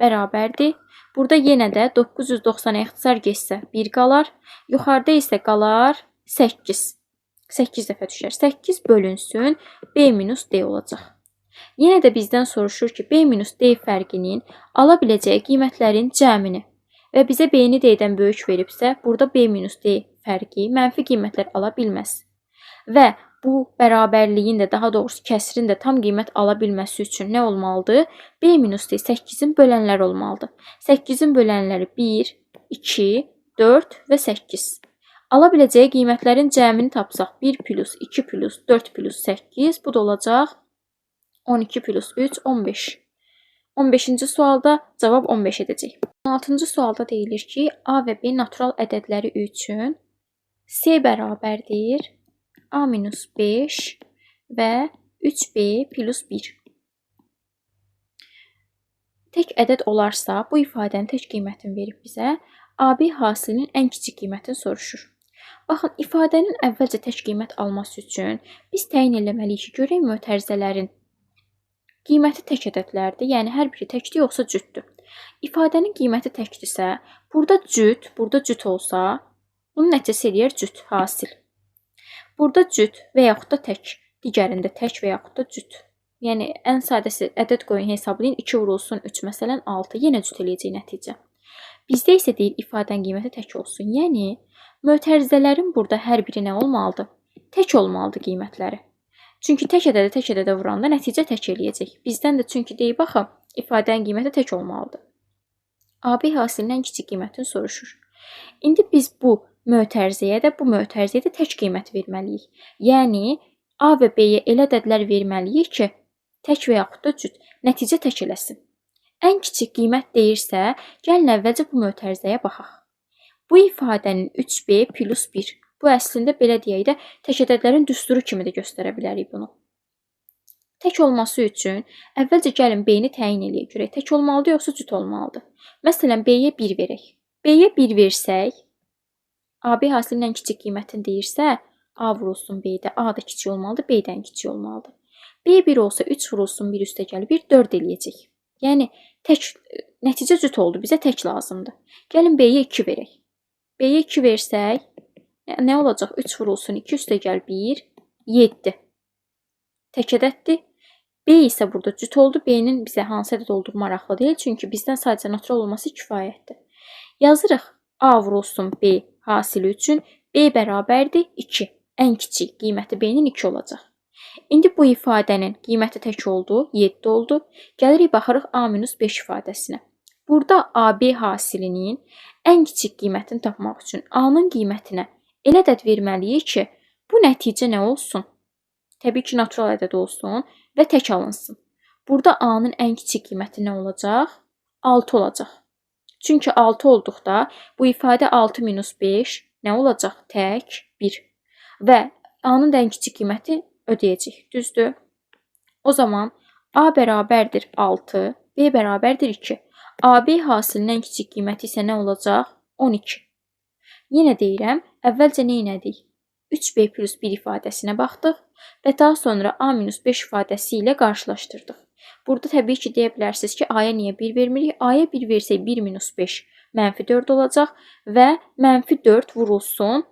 bərabərdir. Burada yenə də 990-a ixtisar geçsə 1 qalar. Yuxarıda isə qalar 8. 8 dəfə düşər. 8 bölünsün B minus D olacaq. Yenə də bizdən soruşur ki, B minus D fərqinin ala biləcəyi qiymətlərin cəmini və bizə B-ni D-dən böyük veribsə, burada B minus D fərqi mənfi qiymətlər ala bilməz. Və bu bərabərliyin də, daha doğrusu kəsrin də tam qiymət ala bilməsi üçün nə olmalıdır? B minus D 8-in bölənləri olmalıdır. 8-in bölənləri 1, 2, 4 və 8. Ala biləcəyi qiymətlərin cəmini tapsaq 1 plus 2 plus 4 plus 8, bu da olacaq 12 plus 3, 15. 15-ci sualda cavab 15 edəcək. 16-cı sualda deyilir ki, A və B natural ədədləri üçün C bərabərdir A minus 5 və 3B plus 1. Tək ədəd olarsa, bu ifadənin tək qiymətini verib bizə, AB hasilinin ən kiçik qiymətini soruşur. Baxın, ifadənin əvvəlcə tək qiymət alması üçün biz təyin eləməliyik ki, görək mötərizələrin qiyməti tək ədədlərdir, yəni hər biri təkdir yoxsa cütdür. İfadənin qiyməti təkdirsə, burada cüt, burada cüt olsa, bunun nəticəsi eləyər cüt hasil. Burada cüt və yaxud da tək, digərində tək və yaxud da cüt. Yəni ən sadəsi ədəd qoyun hesablayın, 2 vurulsun 3, məsələn 6, yenə cüt eləyəcək nəticə. Bizdə isə deyir ifadənin qiyməti tək olsun. Yəni mötərizələrin burada hər biri nə olmalıdır? Tək olmalıdır qiymətləri. Çünki tək ədədə tək ədədə vuranda nəticə tək eləyəcək. Bizdən də çünki deyib axı, ifadənin qiyməti tək olmalıdır. AB hasilinin ən kiçik qiymətini soruşur. İndi biz bu mötərizəyə də, bu mötərizəyə də tək qiymət verməliyik. Yəni A və B-yə elə ədədlər verməliyik ki, tək və yaxud da cüt, nəticə tək eləsin. Ən kiçik qiymət deyirsə, gəlin əvvəlcə bu mötərizəyə baxaq. Bu ifadənin 3B plus 1. Bu əslində belə deyək də, tək ədədlərin düsturu kimi də göstərə bilərik bunu. Tək olması üçün əvvəlcə gəlin B-ni təyin eləyək görək. Tək olmalıdır yoxsa cüt olmalıdır? Məsələn, B-yə 1 verək. B-yə 1 versək, AB hasilinin ən kiçik qiymətini deyirsə, A vurulsun B-də, A da kiçik olmalıdır, B-dən kiçik olmalıdır. B 1 olsa 3 vurulsun 1 üstə gəl 1, 4 eləyəcək. Yəni tək nəticə cüt oldu, bizə tək lazımdır. Gəlin B-yə 2 verək. B-yə 2 versək, nə olacaq? 3 vurulsun 2 üstə gəl 1, 7. Tək ədəddir. B isə burada cüt oldu. B-nin bizə hansı ədəd olduğu maraqlı deyil. Çünki bizdən sadəcə natural olması kifayətdir. Yazırıq A vurulsun B hasili üçün B bərabərdir 2. Ən kiçik qiyməti B-nin 2 olacaq. İndi bu ifadənin qiyməti tək oldu, 7 oldu. Gəlirik baxırıq A minus 5 ifadəsinə. Burada AB hasilinin ən kiçik qiymətini tapmaq üçün A-nın qiymətinə elə ədəd verməliyik ki, bu nəticə nə olsun? Təbii ki, natural ədəd olsun və tək alınsın. Burada A-nın ən kiçik qiyməti nə olacaq? 6 olacaq. Çünki 6 olduqda bu ifadə 6 minus 5 nə olacaq? Tək 1. Və A-nın da ən kiçik qiyməti ödəyəcək. Düzdür? O zaman A bərabərdir 6, B bərabərdir 2. AB hasilinin ən kiçik qiyməti isə nə olacaq? 12. Yenə deyirəm, əvvəlcə nə elədik? 3B plus 1 ifadəsinə baxdıq və daha sonra A minus 5 ifadəsi ilə qarşılaşdırdıq. Burada təbii ki, deyə bilərsiniz ki, A-ya niyə 1 vermirik? A-ya 1 versək 1 minus 5 mənfi 4 olacaq və mənfi 4 vurulsun.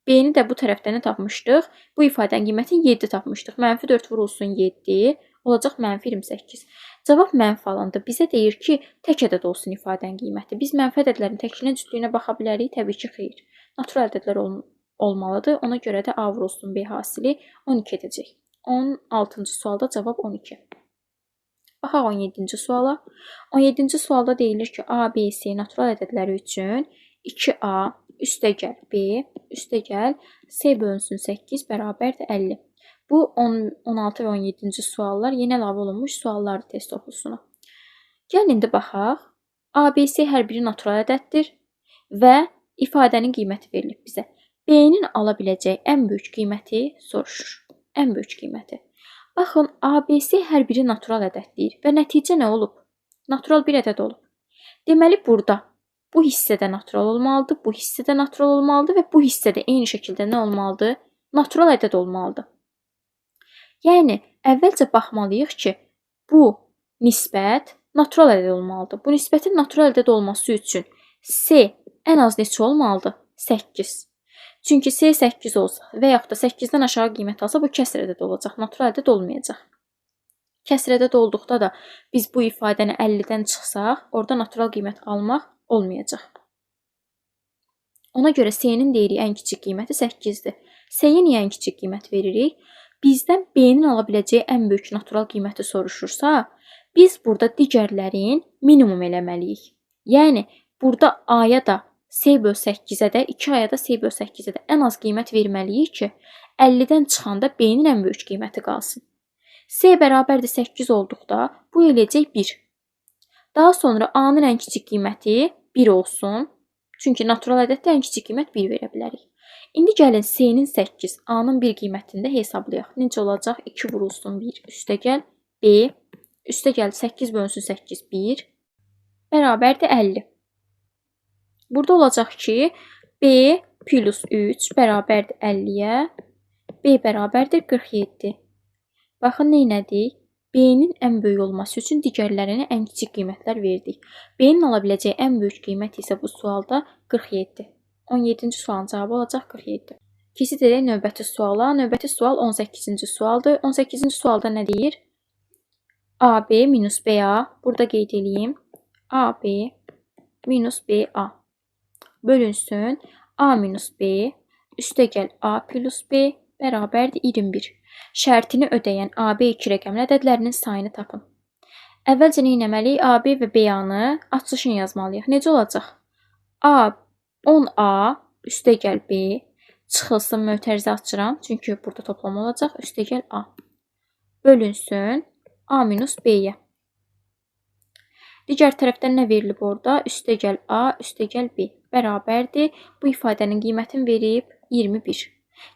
B-ni də bu tərəfdə nə tapmışdıq? Bu ifadənin qiymətini 7 tapmışdıq. Mənfi 4 vurulsun 7 olacaq mənfi 28. Cavab mənfi alındı. Bizə deyir ki, tək ədəd olsun ifadənin qiyməti. Biz mənfi ədədlərin təkliyinə, cütlüyünə baxa bilərik? Təbii ki, xeyr. Natural ədədlər olmalıdır. Ona görə də A vurulsun B hasili 12 edəcək. 16-cı sualda cavab 12. Baxaq 17-ci suala. 17-ci sualda deyilir ki, A, B, C natural ədədləri üçün 2A üstə gəl B, üstə gəl C bölünsün 8 bərabərdir 50. Bu 10, 16 və 17-ci suallar yeni əlavə olunmuş suallardır test toplusuna. Gəlin indi baxaq. ABC hər biri natural ədəddir və ifadənin qiyməti verilib bizə. B-nin ala biləcəyi ən böyük qiyməti soruşur. Ən böyük qiyməti. Baxın, ABC hər biri natural ədəd deyir və nəticə nə olub? Natural bir ədəd olub. Deməli, burada bu hissədə natural olmalıdır, bu hissədə natural olmalıdır və bu hissədə eyni şəkildə nə olmalıdır? Natural ədəd olmalıdır. Yəni, əvvəlcə baxmalıyıq ki, bu nisbət natural ədəd olmalıdır. Bu nisbətin natural ədəd olması üçün C ən az neçə olmalıdır? 8. Çünki C 8 olsa və yaxud da 8-dən aşağı qiymət alsa, bu kəsr ədəd olacaq, natural ədəd olmayacaq. Kəsr ədəd olduqda da biz bu ifadəni 50-dən çıxsaq, orada natural qiymət almaq olmayacaq. Ona görə C-nin deyirik ən kiçik qiyməti 8-dir. C-yə niyə ən kiçik qiymət veririk? Bizdən B-nin ala biləcəyi ən böyük natural qiyməti soruşursa, biz burada digərlərin minimum eləməliyik. Yəni, burada A-ya da C böl 8-ə də, 2A-ya da C böl 8-ə də ən az qiymət verməliyik ki, 50-dən çıxanda B-nin ən böyük qiyməti qalsın. C bərabərdir 8 olduqda bu eləyəcək 1. Daha sonra A-nın ən kiçik qiyməti 1 olsun. Çünki natural ədəddə ən kiçik qiymət 1 verə bilərik. İndi gəlin C-nin 8, A-nın 1 qiymətini də hesablayaq. Necə olacaq? 2 vurulsun 1, üstəgəl B, üstəgəl 8 bölünsün 8, 1, bərabərdir 50. Burada olacaq ki, B plus 3 bərabərdir 50-yə, B bərabərdir 47. Baxın, nə elədik? B-nin ən böyük olması üçün digərlərinə ən kiçik qiymətlər verdik. B-nin ala biləcəyi ən böyük qiymət isə bu sualda 47. 17-ci sualın cavabı olacaq 47. Keçid edək növbəti suala. Növbəti sual 18-ci sualdır. 18-ci sualda nə deyir? AB minus BA. Burada qeyd eləyim. AB minus BA bölünsün A minus B üstəgəl A plus B bərabərdir 21. Şərtini ödəyən AB iki rəqəmli ədədlərinin sayını tapın. Əvvəlcə nə etməliyik? AB və BA-nı açılışını yazmalıyıq. Necə olacaq? A 10A üstəgəl B çıxılsın, mötərizə açıram. Çünki burada toplam olacaq. Üstəgəl A bölünsün A minus B-yə. Digər tərəfdən nə verilib orada? Üstəgəl A, üstəgəl B bərabərdir. Bu ifadənin qiymətini verib 21.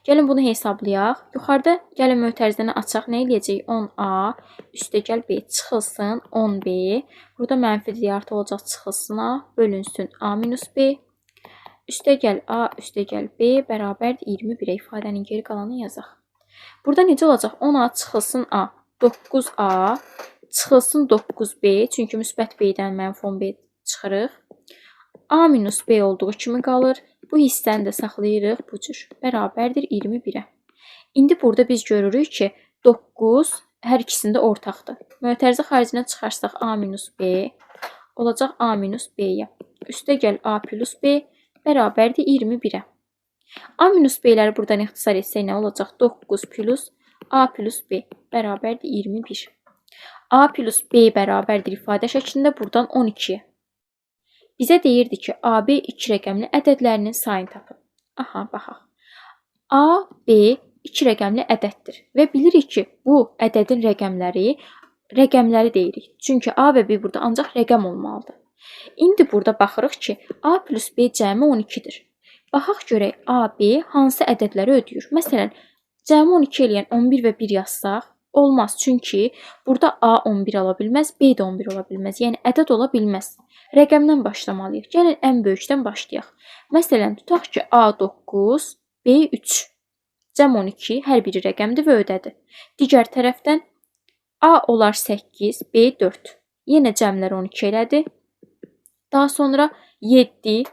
Gəlin bunu hesablayaq. Yuxarıda gəlin mötərizəni açaq. Nə eləyəcəyik? 10A üstəgəl B çıxılsın 10B. Burada mənfi deyə artı olacaq, çıxılsın A bölünsün A minus B. Üstəgəl A üstəgəl B bərabərdir 21-ə. İfadənin geri qalanını yazaq. Burada necə olacaq? 10A çıxılsın A, 9A çıxılsın 9B. Çünki müsbət B-dən mənfi 10B çıxırıq. A minus B olduğu kimi qalır. Bu hissəni də saxlayırıq bu cür. Bərabərdir 21-ə. İndi burada biz görürük ki, 9 hər ikisində ortaqdır. Mötərizə xaricinə çıxarsaq A minus B olacaq A minus B-yə. Üstəgəl A plus B bərabərdir 21-ə. A minus B-ləri buradan ixtisar etsək nə olacaq? 9 plus A plus B bərabərdir 21. A plus B bərabərdir ifadə şəklində buradan 12-yə. Bizə deyirdi ki, AB iki rəqəmli ədədlərinin sayını tapın. Aha, baxaq. AB iki rəqəmli ədəddir və bilirik ki, bu ədədin rəqəmləri deyirik. Çünki A və B burada ancaq rəqəm olmalıdır. İndi burada baxırıq ki, A plus B cəmi 12-dir. Baxaq görək AB hansı ədədləri ödəyir. Məsələn, cəmi 12 eləyən 11 və 1 yazsaq, olmaz. Çünki burada A 11 ola bilməz, B də 11 ola bilməz. Yəni ədəd ola bilməz. Rəqəmdən başlamalıyıq. Gəlin ən böyükdən başlayaq. Məsələn, tutaq ki, A 9, B 3. Cəm 12 hər biri rəqəmdir və ödədi. Digər tərəfdən A olar 8, B 4. Yenə cəmlər 12 elədi. Daha sonra 7,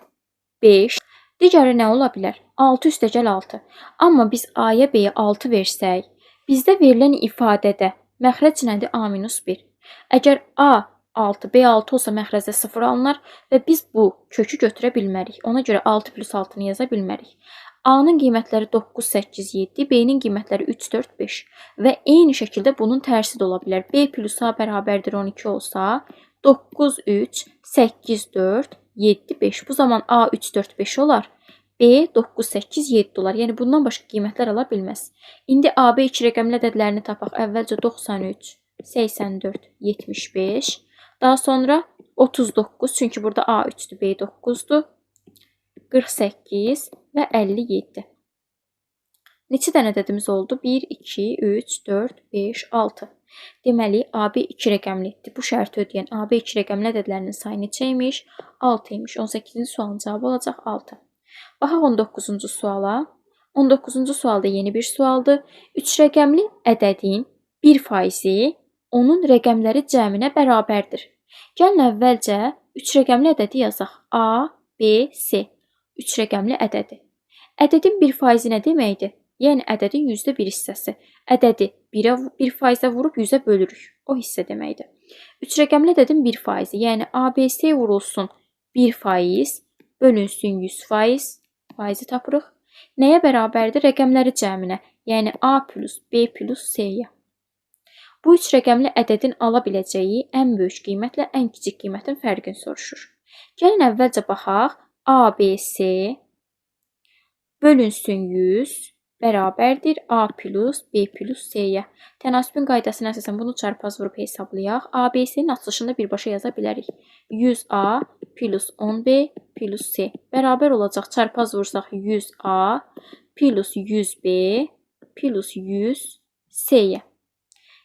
5. Digəri nə ola bilər? 6 üstəgəl 6. Amma biz A-ya B-yə 6 versək, bizdə verilən ifadədə məxrəc nədir? A minus 1. Əgər A 6, B 6 olsa məxrəcdə 0 alınar və biz bu kökü götürə bilmərik. Ona görə 6 plus 6-nı yaza bilmərik. A-nın qiymətləri 9, 8, 7, B-nin qiymətləri 3, 4, 5 və eyni şəkildə bunun tərsi də ola bilər. B plus A bərabərdir 12 olsa, 9, 3, 8, 4, 7, 5. Bu zaman A 3, 4, 5 olar. B 9, 8, 7 olar. Yəni bundan başqa qiymətlər ala bilməz. İndi AB iki rəqəmli ədədlərini tapaq. Əvvəlcə 93, 84, 75. Daha sonra 39, çünki burada A 3-dür, B 9-dur. 48 və 57. Neçə dənə ədədimiz oldu? 1, 2, 3, 4, 5, 6. Deməli, AB 2 rəqəmlidir. Bu şərti ödəyən AB 2 rəqəmli ədədlərinin sayı neçə imiş? 6 imiş. 18-ci sualın cavabı olacaq 6. Baxaq 19-cu suala. 19-cu sualda yeni bir sualdır. 3 rəqəmli ədədin 1%-i onun rəqəmləri cəminə bərabərdir. Gəlin əvvəlcə 3 rəqəmli ədədi yazaq. A, B, C. 3 rəqəmli ədədi. Ədədin 1%-i nə deməkdir? Yəni ədədin %1 hissəsi. Ədədi 1%-ə vurub 100-ə bölürük. O hissə deməkdir. 3 rəqəmli ədədin 1%-i, yəni ABC vurulsun 1% bölünsün 100%, faizi tapırıq. Nəyə bərabərdir? Rəqəmləri cəminə, yəni A plus B plus C-yə. Bu üç rəqəmli ədədin ala biləcəyi ən böyük qiymətlə ən kiçik qiymətin fərqini soruşur. Gəlin əvvəlcə baxaq. ABC bölünsün 100 bərabərdir A plus B plus C-yə. Tənasübün qaydasına əsasən bunu çarpaz vurub hesablayaq. ABC-nin açılışını birbaşa yaza bilərik. 100A plus 10B plus C bərabər olacaq. Çarpaz vursaq 100A plus 100B plus 100C-yə.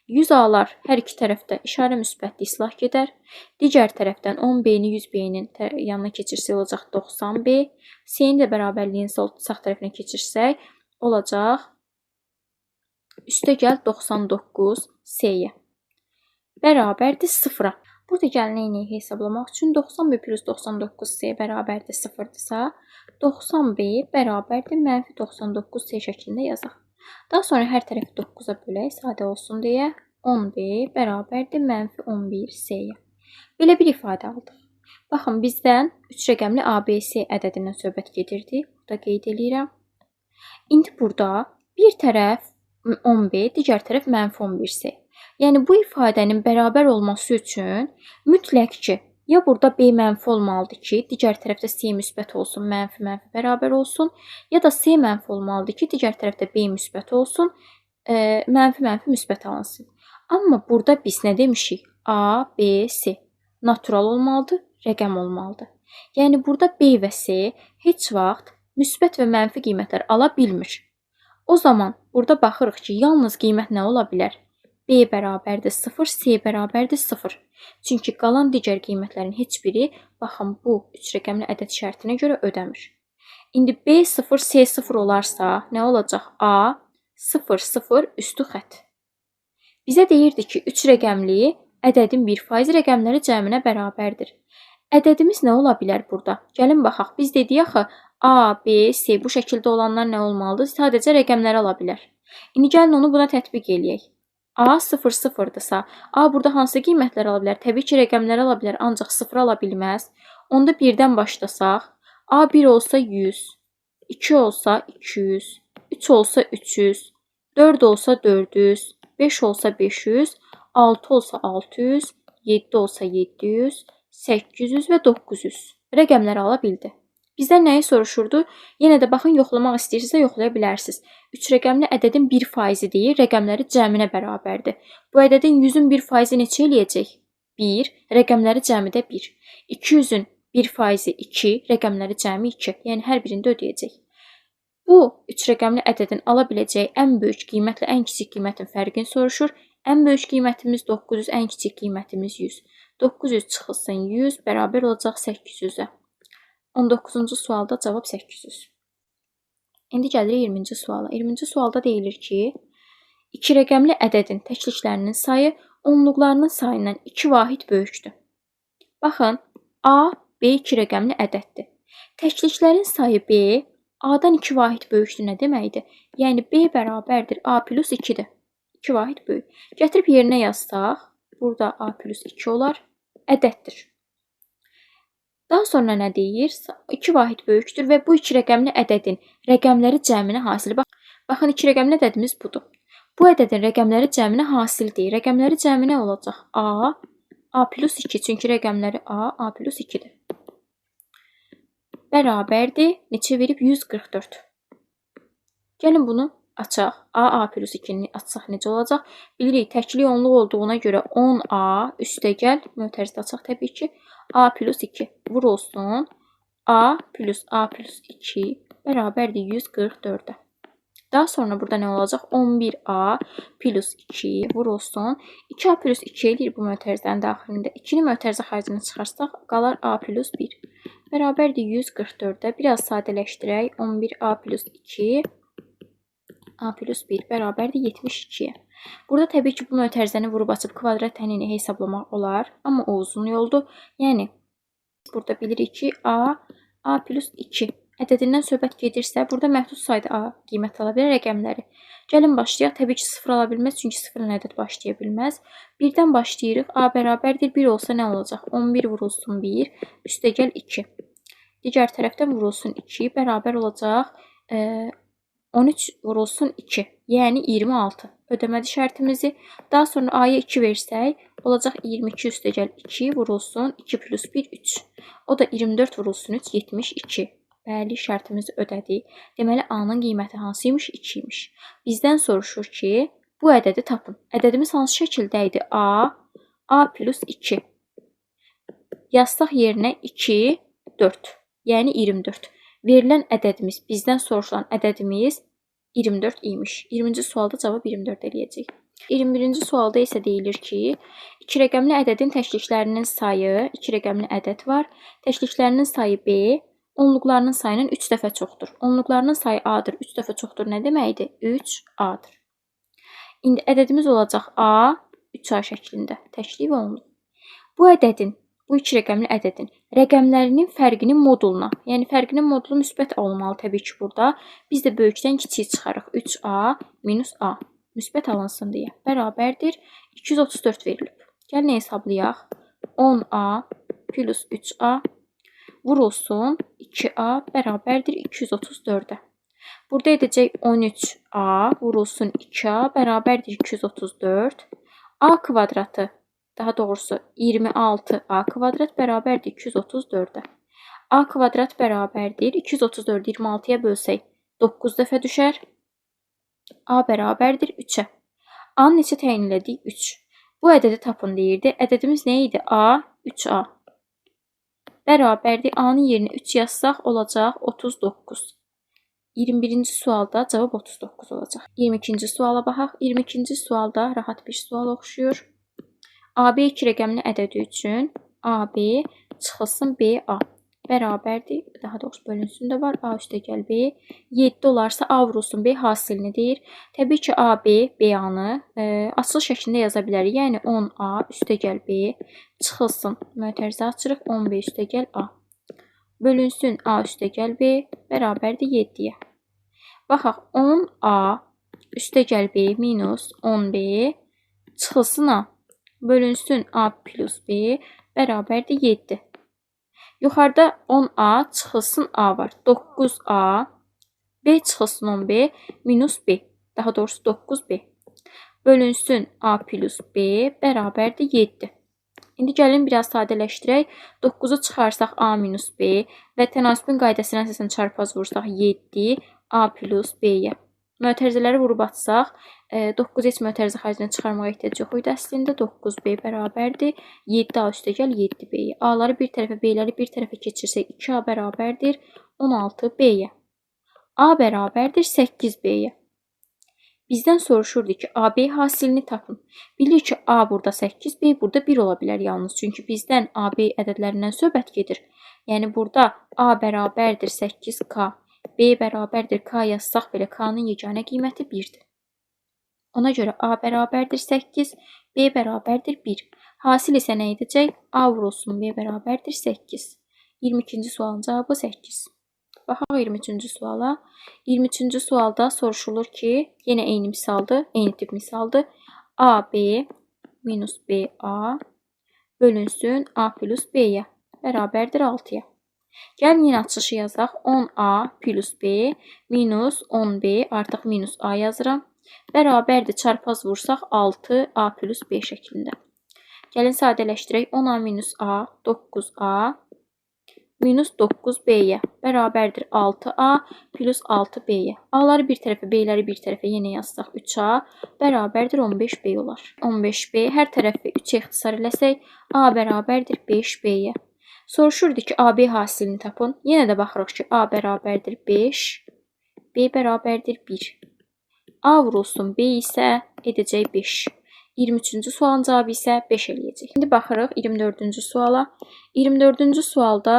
100A'lar hər iki tərəfdə işarə müsbətli islah gedər. Digər tərəfdən 10B-ni 100B-nin yanına keçirsək olacaq 90B. C-ni də bərabərliyin sağ tərəfinə keçirsək olacaq üstə gəl 99C-yə. Bərabərdir 0-a. Burada gəlin eyni hesablamaq üçün 90B plus 99C bərabərdir 0-dırsa, 90B bərabərdir mənfi 99C şəklində yazaq. Daha sonra hər tərəfi 9-a bölək, sadə olsun deyə 10B bərabərdir mənfi 11C-yə. Belə bir ifadə aldıq. Baxın, bizdən 3 rəqəmli ABC ədədindən söhbət gedirdi. Burada qeyd eləyirəm. İndi burada bir tərəf 10B, digər tərəf mənfi 11C. Yəni bu ifadənin bərabər olması üçün mütləq ki, ya burada B mənfi olmalıdır ki, digər tərəfdə C müsbət olsun, mənfi mənfi bərabər olsun, ya da C mənfi olmalıdır ki, digər tərəfdə B müsbət olsun, mənfi mənfi müsbət alınsın. Amma burada biz nə demişik? A, B, C natural olmalıdır, rəqəm olmalıdır. Yəni burada B və C heç vaxt müsbət və mənfi qiymətlər ala bilmir. O zaman burada baxırıq ki, yalnız qiymət nə ola bilər? B bərabərdir 0, C bərabərdir 0. Çünki qalan digər qiymətlərin heç biri, baxın, bu 3 rəqəmli ədəd şərtinə görə ödəmir. İndi B 0, C 0 olarsa, nə olacaq? A 0, 0 üstü xətt. Bizə deyirdi ki, 3 rəqəmli ədədin 1% rəqəmləri cəminə bərabərdir. Ədədimiz nə ola bilər burada? Gəlin baxaq. Biz dedik axı, A, B, C bu şəkildə olanlar nə olmalıdır? Sadəcə rəqəmləri ala bilər. İndi gəlin onu buna tətbiq eləyək. A 0, 0-dırsa, A burada hansı qiymətlər ala bilər? Təbii ki, rəqəmləri ala bilər, ancaq 0 ala bilməz. Onda 1-dən başlasaq, A 1 olsa 100, 2 olsa 200, 3 olsa 300, 4 olsa 400, 5 olsa 500, 6 olsa 600, 7 olsa 700, 800 və 900 rəqəmləri ala bildi. Bizdən nəyi soruşurdu? Yenə də baxın, yoxlamaq istəyirsinizsə yoxlaya bilərsiniz. 3 rəqəmli ədədin 1% deyir, rəqəmləri cəminə bərabərdir. Bu ədədin 100-ün 1% neçə eləyəcək? 1, rəqəmləri cəmi də 1. 200-ün 1% 2, rəqəmləri cəmi 2. Yəni hər birində ödəyəcək. Bu 3 rəqəmli ədədin ala biləcəyi ən böyük qiymətlə ən kiçik qiymətin fərqini soruşur. Ən böyük qiymətimiz 900, ən kiçik qiymətimiz 100. 900 çıxılsın 100 bərabər olacaq 800-ə. 19-cu sualda cavab 800. İndi gəlirik 20-ci suala. 20-ci sualda deyilir ki, 2 rəqəmli ədədin təkliklərinin sayı onluqlarının sayından 2 vahid böyükdür. Baxın, A, B 2 rəqəmli ədəddir. Təkliklərin sayı B, A-dan 2 vahid böyükdür nə deməkdir? Yəni B bərabərdir A plus 2-dir. 2 vahid böyük. Gətirib yerinə yazsaq, burada A plus 2 olar, ədəddir. Daha sonra nə deyir? 2 vahid böyükdür və bu 2 rəqəmli ədədin rəqəmləri cəminə hasil. Baxın, 2 rəqəmli ədədimiz budur. Bu ədədin rəqəmləri cəminə hasil deyir. Rəqəmləri cəminə olacaq A, A plus 2. Çünki rəqəmləri A, A plus 2-dir. Bərabərdir. Neçə verib? 144. Gəlin bunu açaq. A, A plus 2-ni açsaq necə olacaq? Bilirik, təkli onluq olduğuna görə 10A üstəgəl, mötərizdə açaq təbii ki, A plus 2 vurulsun. A plus A plus 2 bərabərdir 144-ə. Daha sonra burada nə olacaq? 11A plus 2 vurulsun. 2A plus 2 eləyir bu mötərizənin daxilində. 2-ni mötərizə xaricinə çıxarsaq, qalar A plus 1. Bərabərdir 144-ə. Biraz sadələşdirək. 11A plus 2 A plus 1 bərabərdir 72-yə. Burada təbii ki, bu mötərizəni vurub açıb kvadrat tənini hesablamaq olar. Amma o uzun yoldur. Yəni, burada bilirik ki, A, A plus 2 ədədindən söhbət gedirsə, burada məhdud sayda A qiymət ala bilər rəqəmləri. Gəlin başlayaq. Təbii ki, 0 ala bilməz, çünki 0-la ədəd başlaya bilməz. 1-dən başlayırıq. A bərabərdir. 1 olsa nə olacaq? 11 vurulsun 1, üstəgəl 2. Digər tərəfdən vurulsun 2, bərabər olacaq 13 vurulsun 2, yəni 26. Ödəmədi şərtimizi. Daha sonra A-ya 2 versək, olacaq 22 üstəgəl 2 vurulsun 2 plus 1, 3. O da 24 vurulsun 3, 72. Bəli, şərtimizi ödədik. Deməli, A-nın qiyməti hansı imiş? 2 imiş. Bizdən soruşur ki, bu ədədi tapın. Ədədimiz hansı şəkildə idi? A, A plus 2. Yazsaq yerinə 2, 4, yəni 24. Verilən ədədimiz, bizdən soruşulan ədədimiz 24 imiş. 20-ci sualda cavab 24 eləyəcək. 21-ci sualda isə deyilir ki, iki rəqəmli ədədin təkliklərinin sayı, iki rəqəmli ədəd var. Təkliklərinin sayı B, onluqlarının sayının 3 dəfə çoxdur. Onluqlarının sayı A-dır, 3 dəfə çoxdur nə deməkdir? 3A-dır. İndi ədədimiz olacaq A, 3A şəklində, təklik və onluq. Bu ədədin, bu iki rəqəmli ədədin rəqəmlərinin fərqinin moduluna, yəni fərqinin modulu müsbət olmalı təbii ki burada. Biz də böyükdən kiçiyi çıxarıq. 3A minus A müsbət alınsın deyə bərabərdir. 234 verilib. Gəlin hesablayaq. 10A plus 3A vurulsun 2A bərabərdir 234-ə. Burada edəcək 13A vurulsun 2A bərabərdir 234. A kvadratı, daha doğrusu 26A kvadrat bərabərdir 234-ə. A kvadrat bərabərdir 234-ü 26-ya bölsək 9 dəfə düşər. A bərabərdir 3-ə. A-nı neçə təyin elədik? 3. Bu ədədi tapın deyirdi. Ədədimiz nə idi? A, 3A. Bərabərdir. A-nın yerinə 3 yazsaq olacaq 39. 21-ci sualda cavab 39 olacaq. 22-ci suala baxaq. 22-ci sualda rahat bir sual oxşuyur. AB iki rəqəmli ədədi üçün AB çıxılsın BA bərabərdir. Daha doğrusu bölünsün də var. A üstəgəl B. 7 olarsa A vurulsun B hasilini deyir. Təbii ki, AB BA-nı açılış şəklində yaza bilərik. Yəni 10A üstəgəl B çıxılsın. Mötərizə açırıq. 10B üstəgəl A. Bölünsün A üstəgəl B bərabərdir 7-yə. Baxaq 10A üstəgəl B minus 10B çıxılsın A. Bölünsün A plus B bərabərdir 7. Yuxarıda 10A çıxılsın A var. 9A B çıxılsın 10B minus B. Daha doğrusu 9B. Bölünsün A plus B bərabərdir 7. İndi gəlin biraz sadələşdirək. 9-u çıxarsaq A minus B və tənasübün qaydasına əsasən çarpaz vursaq 7 A plus B-yə. Mötərizələri vurub atsaq, 9 heç mötərizə xaricinə çıxarmağa ehtiyac yox idi əslində. 9B bərabərdir 7A üstəgəl 7B-yə. A-ları bir tərəfə, B-ləri bir tərəfə keçirsək 2A bərabərdir 16B-yə. A bərabərdir 8B-yə. Bizdən soruşurdu ki, AB hasilini tapın. Bilirik ki, A burada 8, B burada 1 ola bilər yalnız. Çünki bizdən AB ədədlərindən söhbət gedir. Yəni burada A bərabərdir 8K, B bərabərdir K yazsaq belə K-nın yeganə qiyməti 1-dir. Ona görə A bərabərdir 8, B bərabərdir 1. Hasil isə nə edəcək? A vurulsun B bərabərdir 8. 22-ci sualın cavabı 8. Baxaq 23-cü suala. 23-cü sualda soruşulur ki, yenə eyni misaldır, eyni tip misaldır. AB minus BA bölünsün A plus B-yə bərabərdir 6-ya. Gəlin yenə açılışı yazaq. 10A plus B minus 10B artıq minus A yazıram. Bərabərdir çarpaz vursaq 6A plus B şəklində. Gəlin sadələşdirək. 10A minus A 9A minus 9B-yə bərabərdir 6A plus 6B-yə. A-ları bir tərəfə, B-ləri bir tərəfə yenə yazsaq 3A bərabərdir 15B olar. 15B hər tərəfi 3-ə ixtisar eləsək A bərabərdir 5B-yə. Soruşurdu ki, AB hasilini tapın. Yenə də baxırıq ki, A bərabərdir 5, B bərabərdir 1. A vurulsun B isə edəcək 5. 23-cü sualın cavabı isə 5 eləyəcək. İndi baxırıq 24-cü suala. 24-cü sualda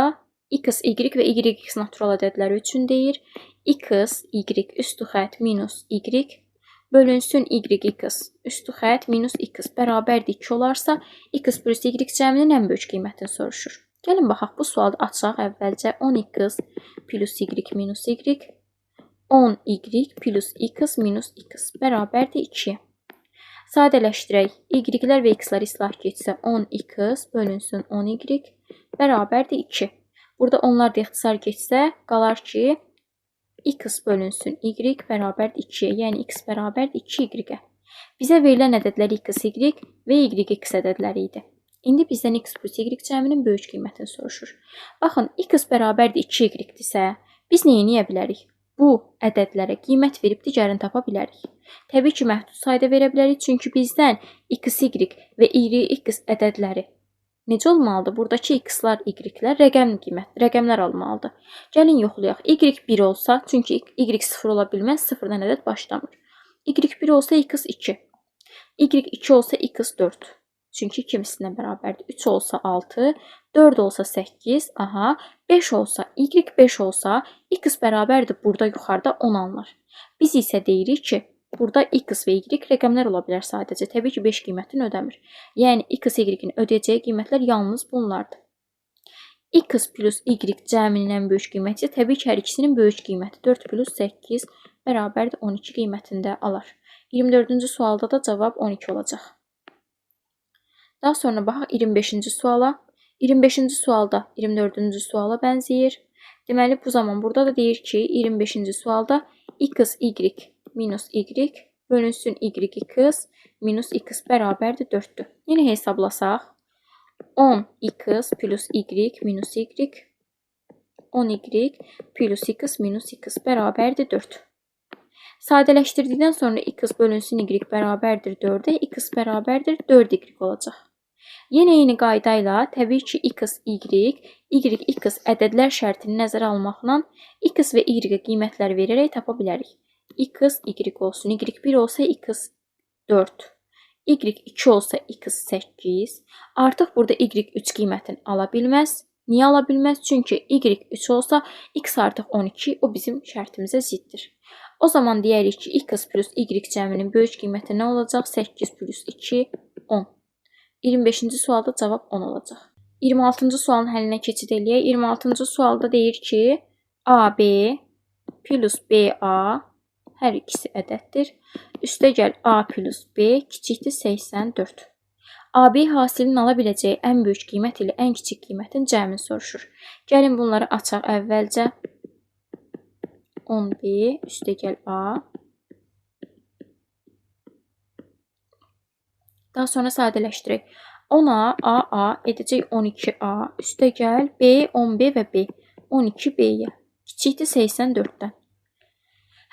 x, y və y, x natural ədədləri üçün deyir. X, y üstü xətt minus y bölünsün y, x üstü xətt minus x bərabərdir 2 olarsa, x plus y cəminin ən böyük qiymətini soruşur. Gəlin baxaq, bu sualda açaq əvvəlcə 10x plus y minus y, 10y plus x minus x bərabərdir 2-yə. Sadələşdirək. Y-lər və x-lər islah getsə 10x bölünsün 10y bərabərdir 2. Burada onlar da ixtisar getsə qalar ki, x bölünsün y bərabərdir 2-yə. Yəni x bərabərdir 2y-ə. Bizə verilən ədədlər x, y və y, x ədədləri idi. İndi bizdən x plus y cəminin böyük qiymətini soruşur. Baxın, x bərabərdir 2y-dirsə, biz nə edə bilərik? Bu ədədlərə qiymət verib digərini tapa bilərik. Təbii ki, məhdud sayda verə bilərik, çünki bizdən x, y və y, x ədədləri necə olmalıdır? Buradakı x-lar, y-lər rəqəm qiymət, rəqəmlər almalıdır. Gəlin yoxlayaq. Y 1 olsa, çünki y 0 ola bilməz, 0-dan ədəd başlamır. Y 1 olsa x 2, y 2 olsa x 4. Çünki 2 mislinə bərabərdir. 3 olsa 6, 4 olsa 8, aha, 5 olsa, y 5 olsa, x bərabərdir burada yuxarıda 10 alınır. Biz isə deyirik ki, burada x və y rəqəmlər ola bilər sadəcə. Təbii ki, 5 qiymətini ödəmir. Yəni, x, y-in ödəyəcəyi qiymətlər yalnız bunlardır. X plus y cəminin ən böyük qiyməti isə təbii ki, hər ikisinin böyük qiyməti 4 plus 8 bərabərdir 12 qiymətində alar. 24-cü sualda da cavab 12 olacaq. Daha sonra baxaq 25-ci suala. 25-ci sualda 24-cü suala bənzəyir. Deməli, bu zaman burada da deyir ki, 25-ci sualda x, y minus y bölünsün y, x minus x bərabərdir 4-dür. Yenə hesablasaq, 10x plus y minus y, 10y plus x minus x bərabərdir 4. Sadələşdirdikdən sonra x bölünsün y bərabərdir 4-ə, x bərabərdir 4y olacaq. Yenə eyni qayda ilə təbii ki, x, y, y, x ədədlər şərtini nəzərə almaqla x və y-ə qiymətlər verərək tapa bilərik. X, y olsun, y1 olsa x 4, y2 olsa x 8. Artıq burada y3 qiymətini ala bilməz. Niyə ala bilməz? Çünki y3 olsa x artıq 12, o bizim şərtimizə ziddir. O zaman deyərik ki, x plus y cəminin böyük qiyməti nə olacaq? 8 plus 2, 10. 25-ci sualda cavab 10 olacaq. 26-cı sualın həllinə keçid eləyək. 26-cı sualda deyir ki, AB plus BA hər ikisi ədəddir. Üstəgəl A plus B kiçikdir 84. AB hasilinin ala biləcəyi ən böyük qiymət ilə ən kiçik qiymətin cəmini soruşur. Gəlin bunları açaq əvvəlcə. 10B üstəgəl A. Daha sonra sadələşdirək. 10A, AA edəcək 12A, üstəgəl B, 10B və B 12B-yə. Kiçikdir 84-dən.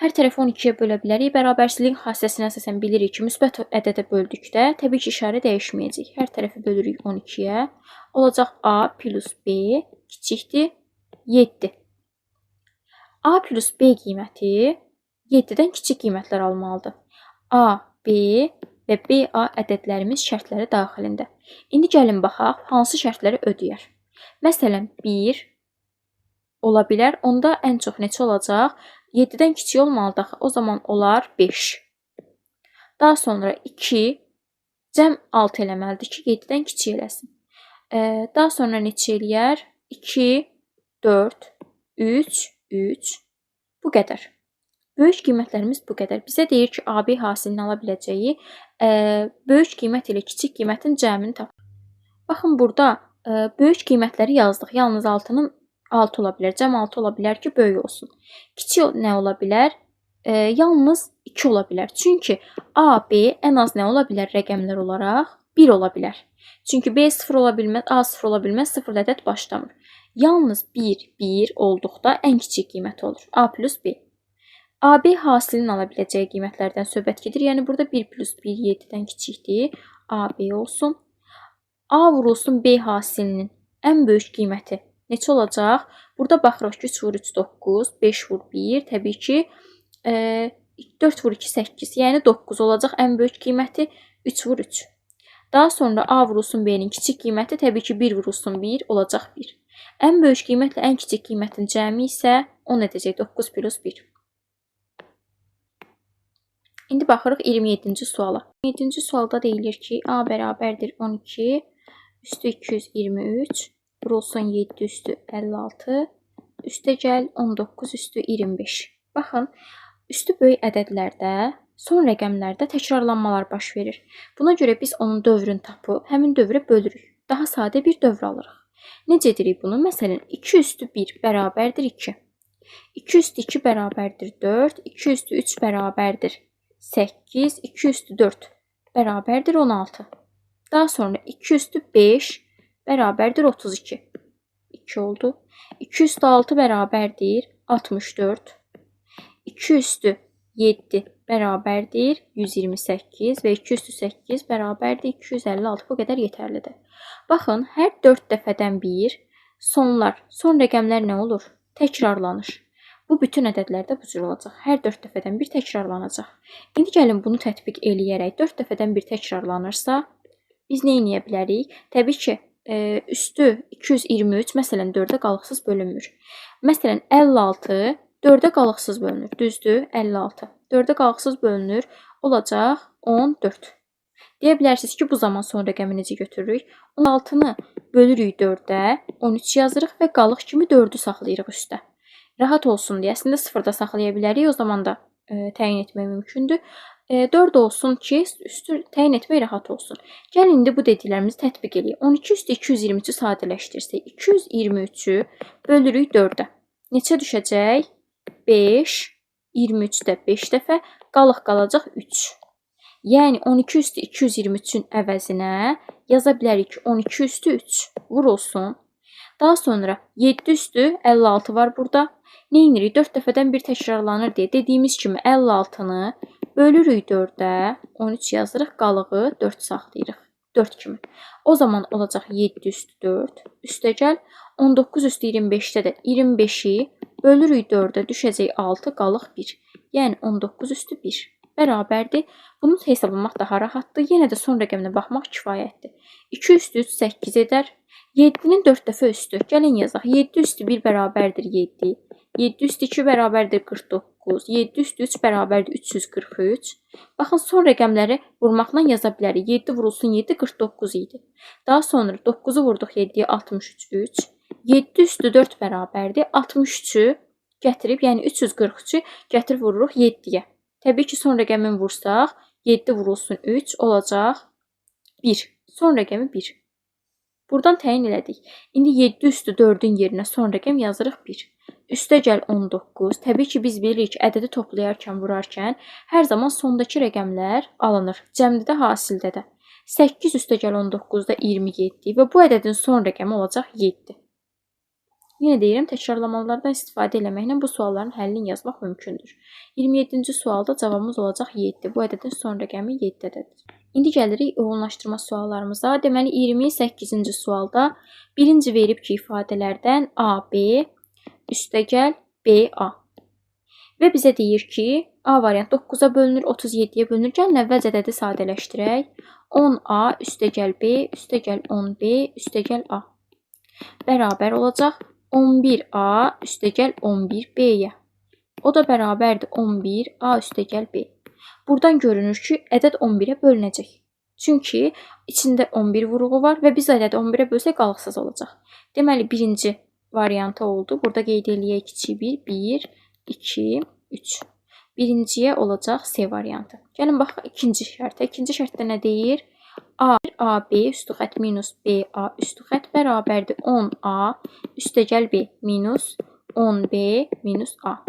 Hər tərəfi 12-yə bölə bilərik. Bərabərsizliyin xassəsinə əsasən bilirik ki, müsbət ədədə böldükdə təbii ki, işarə dəyişməyəcək. Hər tərəfi bölürük 12-yə. Olacaq A plus B kiçikdir 7. A plus B qiyməti 7-dən kiçik qiymətlər almalıdır. A, B və BA ədədlərimiz şərtləri daxilində. İndi gəlin baxaq, hansı şərtləri ödəyər. Məsələn, 1 ola bilər. Onda ən çox neçə olacaq? 7-dən kiçik olmalıdır axı. O zaman olar 5. Daha sonra 2 cəm 6 eləməlidir ki, 7-dən kiçik eləsin. Daha sonra neçə eləyər? 2, 4, 3, 3. Bu qədər. Böyük qiymətlərimiz bu qədər. Bizə deyir ki, AB hasilini ala biləcəyi böyük qiymət ilə kiçik qiymətin cəmini tap. Baxın, burada böyük qiymətləri yazdıq. Yalnız 6-nın 6 ola bilər. Cəm 6 ola bilər ki, böyük olsun. Kiçik nə ola bilər? Yalnız 2 ola bilər. Çünki A, B ən az nə ola bilər rəqəmlər olaraq? 1 ola bilər. Çünki B 0 ola bilməz, A 0 ola bilməz, 0 ədəd başlamır. Yalnız 1, 1 olduqda ən kiçik qiyməti olur. A plus B. AB hasilinin ala biləcəyi qiymətlərdən söhbət gedir. Yəni burada 1 plus 1 7-dən kiçikdir. AB olsun. A vurulsun B hasilinin ən böyük qiyməti neçə olacaq? Burada baxırıq ki, 3 vur 3 9, 5 vur 1, təbii ki, 4 vur 2 8, yəni 9 olacaq ən böyük qiyməti 3 vur 3. Daha sonra A vurulsun B-nin kiçik qiyməti təbii ki, 1 vurulsun 1 olacaq 1. Ən böyük qiymətlə ən kiçik qiymətin cəmi isə 10 edəcək 9 plus 1. İndi baxırıq 27-ci suala. 27-ci sualda deyilir ki, A bərabərdir 12, üstü 223, vurulsun 7 üstü 56, üstə gəl 19 üstü 25. Baxın, üstü böyük ədədlərdə, son rəqəmlərdə təkrarlanmalar baş verir. Buna görə biz onun dövrünü tapıb, həmin dövrə bölürük. Daha sadə bir dövr alırıq. Necə edirik bunu? Məsələn, 2 üstü 1 bərabərdir 2. 2 üstü 2 bərabərdir 4, 2 üstü 3 bərabərdir 8, 2 üstü 4 bərabərdir 16. Daha sonra 2 üstü 5 bərabərdir 32. 2 oldu. 2 üstü 6 bərabərdir 64. 2 üstü 7 bərabərdir 128 və 2 üstü 8 bərabərdir 256. Bu qədər yetərlidir. Baxın, hər 4 dəfədən bir sonlar, son rəqəmlər nə olur? Təkrarlanır. Bu bütün ədədlərdə bu cür olacaq. Hər 4 dəfədən bir təkrarlanacaq. İndi gəlin bunu tətbiq eləyərək 4 dəfədən bir təkrarlanırsa, biz nə eləyə bilərik? Təbii ki, üstü 223, məsələn 4-ə qalıqsız bölünmür. Məsələn 56 4-ə qalıqsız bölünür. Düzdür? 56. 4-ə qalıqsız bölünür. Olacaq 14. Deyə bilərsiniz ki, bu zaman son rəqəmi necə götürürük? 16-nı bölürük 4-ə, 13 yazırıq və qalıq kimi 4-ü saxlayırıq üstə. Rahat olsun deyə əslində 0-da saxlaya bilərik. O zaman da təyin etmək mümkündür. 4 olsun ki, üstü təyin etmək rahat olsun. Gəlin indi bu dediklərimizi tətbiq eləyək. 12 üstü 223-ü sadələşdirsək, 223-ü bölürük 4-ə. Neçə düşəcək? 5, 23-də 5 dəfə, qalıq qalacaq 3. Yəni 12 üstü 223-ün əvəzinə yaza bilərik ki, 12 üstü 3 vurulsun. Daha sonra 7 üstü 56 var burada. Nə edirik? 4 dəfədən bir təkrarlanır deyə dediyimiz kimi 56-nı bölürük 4-ə, 13 yazırıq, qalığı 4 saxlayırıq. 4 kimi. O zaman olacaq 7 üstü 4. Üstəgəl 19 üstü 25-də də 25-i bölürük 4-ə, düşəcək 6, qalıq 1. Yəni 19 üstü 1 bərabərdir. Bunu hesablamaq daha rahatdır. Yenə də son rəqəminə baxmaq kifayətdir. 2 üstü 3 8 edər. 7-nin 4 dəfə üstü. Gəlin yazaq. 7 üstü 1 bərabərdir 7. 7 üstü 2 bərabərdir 49. 7 üstü 3 bərabərdir 343. Baxın, son rəqəmləri vurmaqla yaza bilərik. 7 vurulsun 7, 49 idi. Daha sonra 9-u vurduq 7-yə 63, 3. 7 üstü 4 bərabərdir. 63-ü gətirib, yəni 343-ü gətirib vururuq 7-yə. Təbii ki, son rəqəmin vursaq, 7 vurulsun 3 olacaq 1. Son rəqəmi 1. Buradan təyin elədik. İndi 7 üstü 4-ün yerinə son rəqəm yazırıq 1. Üstə gəl 19. Təbii ki, biz bilirik ki, ədədi toplayarkən, vurarkən hər zaman sondakı rəqəmlər alınır. Cəmdə də, hasildə də. 8 üstə gəl 19-da 27 və bu ədədin son rəqəmi olacaq 7. Yenə deyirəm, təkrarlamalardan istifadə eləməklə bu sualların həllini yazmaq mümkündür. 27-ci sualda cavabımız olacaq 7. Bu ədədin son rəqəmi 7 ədədidir. İndi gəlirik uyğunlaşdırma suallarımıza. Deməli, 28-ci sualda birinci verib ki, ifadələrdən AB üstəgəl BA. Və bizə deyir ki, A variant 9-a bölünür, 37-yə bölünür. Gəlin, əvvəlcə ədədi sadələşdirək. 10A üstəgəl B üstəgəl 10B üstəgəl A bərabər olacaq 11A üstəgəl 11B-yə. O da bərabərdir 11A üstəgəl B. Buradan görünür ki, ədəd 11-ə bölünəcək. Çünki içində 11 vuruğu var və biz ədədi 11-ə bölsək qalıqsız olacaq. Deməli, birinci variantı oldu. Burada qeyd eləyək kiçik 1, 1, 2, 3. Birinciyə olacaq C variantı. Gəlin baxaq ikinci şərtə. İkinci şərtdə nə deyir? A, AB üstü xətt minus BA üstü xətt bərabərdir 10A üstəgəl B minus 10B minus A.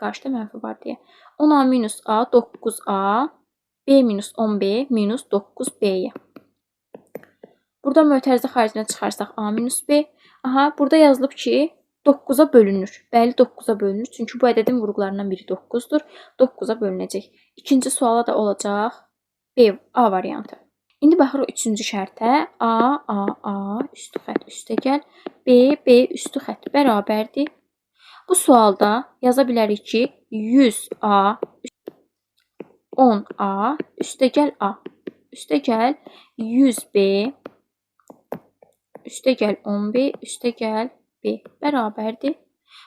Qarşıda mənfi var deyə. 10A minus A 9A B minus 10B minus 9B-yə. Burada mötərizə xaricinə çıxarsaq A minus B. Aha, burada yazılıb ki, 9-a bölünür. Bəli, 9-a bölünür. Çünki bu ədədin vurğularından biri 9-dur. 9-a bölünəcək. İkinci suala da olacaq B, A variantı. İndi baxırıq üçüncü şərtə. A, A, A, üstü xətt üstə gəl. B, B, üstü xətt bərabərdir. Bu sualda yaza bilərik ki, 100A, 10A, üstə gəl A, üstə gəl 100B, üstə gəl 10B, üstə gəl B bərabərdir.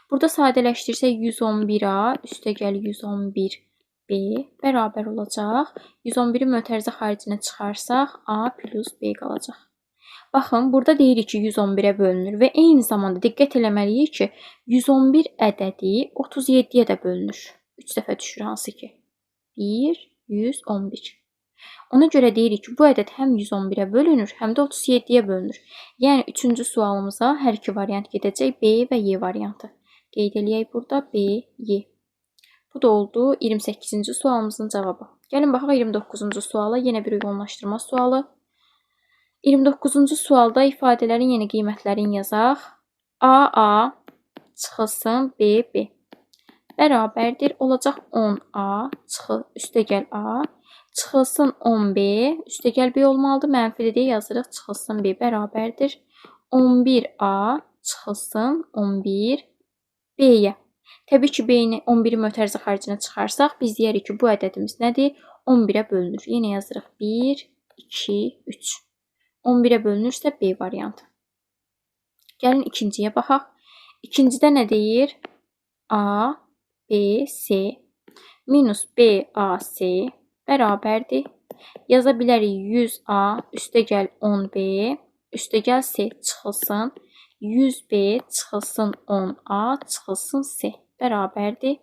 Burada sadələşdirsək 111A, üstə gəl 111B bərabər olacaq. 111-i mötərizə xaricinə çıxarsaq A plus B qalacaq. Baxın, burada deyirik ki, 111-ə bölünür və eyni zamanda diqqət eləməliyik ki, 111 ədədi 37-yə də bölünür. 3 dəfə düşür hansı ki? 1, 111. Ona görə deyirik ki, bu ədəd həm 111-ə bölünür, həm də 37-yə bölünür. Yəni, üçüncü sualımıza hər iki variant gedəcək, B və Y variantı. Qeyd eləyək burada B, Y. Bu da oldu 28-ci sualımızın cavabı. Gəlin baxaq 29-cu suala, yenə bir uyğunlaşdırma sualı. 29-cu sualda ifadələrin yeni qiymətlərini yazaq. A, A çıxılsın B, B. Bərabərdir. Olacaq 10A çıxıl, üstə gəl A. Çıxılsın 10B, üstə gəl B olmalıdır. Mənfidir deyə yazırıq. Çıxılsın B bərabərdir. 11A çıxılsın 11 B-yə. Təbii ki, B-ni 11-i mötərizə xaricinə çıxarsaq, biz deyərik ki, bu ədədimiz nədir? 11-ə bölünür. Yenə yazırıq 1, 2, 3. 11-ə bölünürsə B variantı. Gəlin ikinciyə baxaq. İkincidə nə deyir? A, B, C minus B, A, C bərabərdir. Yaza bilərik 100A üstə gəl 10B üstə gəl C çıxılsın. 100B çıxılsın 10A çıxılsın C bərabərdir.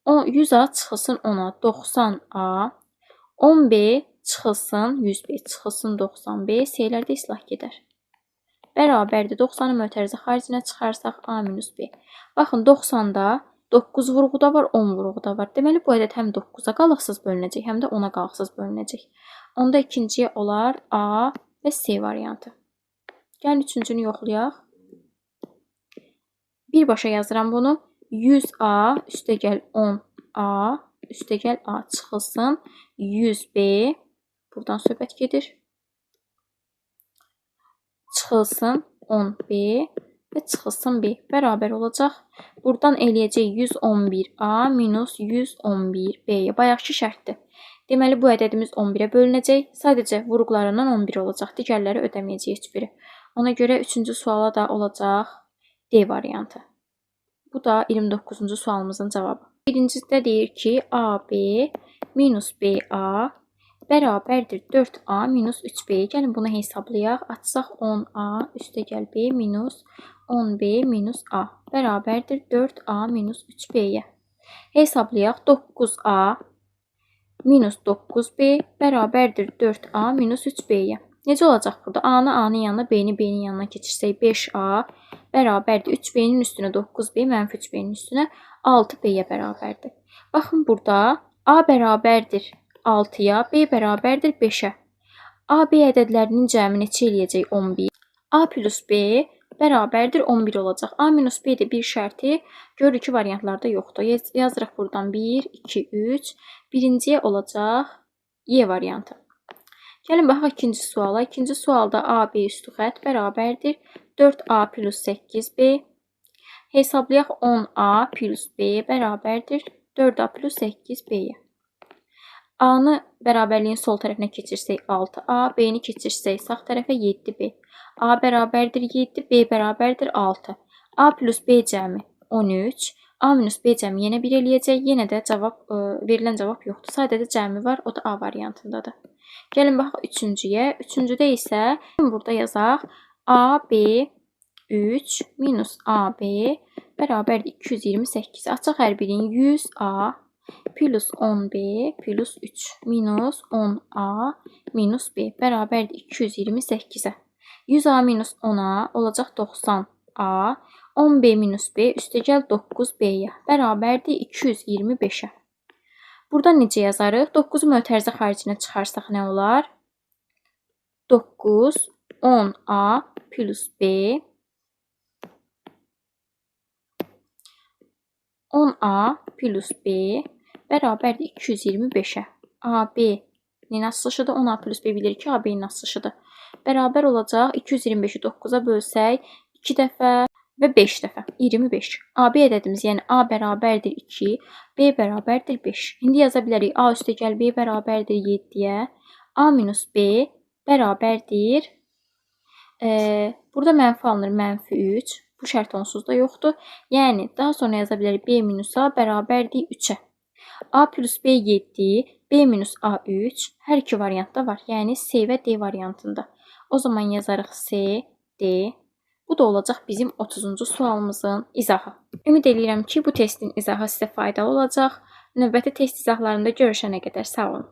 100A çıxılsın 10A 90A, 10B çıxılsın 100B çıxılsın 90B, C-lər də islah gedər. Bərabərdir. 90-ı mötərizə xaricinə çıxarsaq A minus B. Baxın, 90-da 9 vurğu da var, 10 vurğu da var. Deməli, bu ədəd həm 9-a qalıqsız bölünəcək, həm də 10-a qalıqsız bölünəcək. Onda ikinciyə olar A və C variantı. Gəlin üçüncünü yoxlayaq. Birbaşa yazıram bunu. 100A üstə gəl 10A üstə gəl A çıxılsın. 100B buradan söhbət gedir. Çıxılsın 10B və çıxılsın B bərabər olacaq. Buradan eləyəcək 111A minus 111B-yə. Bayaqki şərtdir. Deməli, bu ədədimiz 11-ə bölünəcək. Sadəcə vurğularından 11 olacaq. Digərləri ödəməyəcək heç biri. Ona görə üçüncü suala da olacaq D variantı. Bu da 29-cu sualımızın cavabı. Birincidə deyir ki, AB minus BA bərabərdir 4A minus 3B. Gəlin bunu hesablayaq. Açsaq 10A üstə gəl B minus 10B minus A bərabərdir 4A minus 3B-yə. Hesablayaq. 9A minus 9B bərabərdir 4A minus 3B-yə. Necə olacaq burada? A-nı A-nın yanına, B-ni B-nin yanına keçirsək 5A bərabərdir 3B-nin üstünə 9B, mənfi 3B-nin üstünə 6B-yə bərabərdir. Baxın burada A bərabərdir 6-ya, B bərabərdir 5-ə. A, B ədədlərinin cəmi neçə eləyəcək? 11. A plus B bərabərdir 11 olacaq. A minus B də bir şərti görürük ki, variantlarda yoxdur. Yazırıq buradan 1, 2, 3. Birinciyə olacaq Y variantı. Gəlin baxaq ikinci suala. İkinci sualda AB üstü xətt bərabərdir 4A plus 8B. Hesablayaq 10A plus B bərabərdir 4A plus 8B-yə. A-nı bərabərliyin sol tərəfinə keçirsək 6A, B-ni keçirsək sağ tərəfə 7B. A bərabərdir 7, B bərabərdir 6. A plus B cəmi 13, A minus B cəmi yenə 1 eləyəcək. Yenə də cavab, verilən cavab yoxdur. Sadəcə cəmi var, o da A variantındadır. Gəlin baxaq üçüncüyə. Üçüncüdə isə burada yazaq AB 3 minus AB bərabərdir 228. Açaq hər birini 100A plus 10B plus 3 minus 10A minus B bərabərdir 228-ə. 100A minus 10A olacaq 90A. 10B minus B üstəgəl 9B-yə bərabərdir 225-ə. Buradan necə yazarıq? 9-u mötərizə xaricinə çıxarsaq nə olar? 9 10A plus B 10A plus B bərabərdir 225-ə. AB-nin açılışıdır. 10A plus B bilir ki, AB-nin açılışıdır. Bərabər olacaq 225-i 9-a bölsək 2 dəfə və 5 dəfə. 25. AB ədədimiz, yəni A bərabərdir 2, B bərabərdir 5. İndi yaza bilərik A üstəgəl B bərabərdir 7-yə. A minus B bərabərdir. Burada mənfi alınır, mənfi 3. Bu şərt onsuz da yoxdur. Yəni, daha sonra yaza bilərik B minus A bərabərdir 3-ə. A plus B 7, B minus A 3. Hər iki variantda var. Yəni, C və D variantında. O zaman yazarıq C, D. Bu da olacaq bizim 30-cu sualımızın izahı. Ümid eləyirəm ki, bu testin izahı sizə faydalı olacaq. Növbəti test izahlarında görüşənə qədər sağ olun.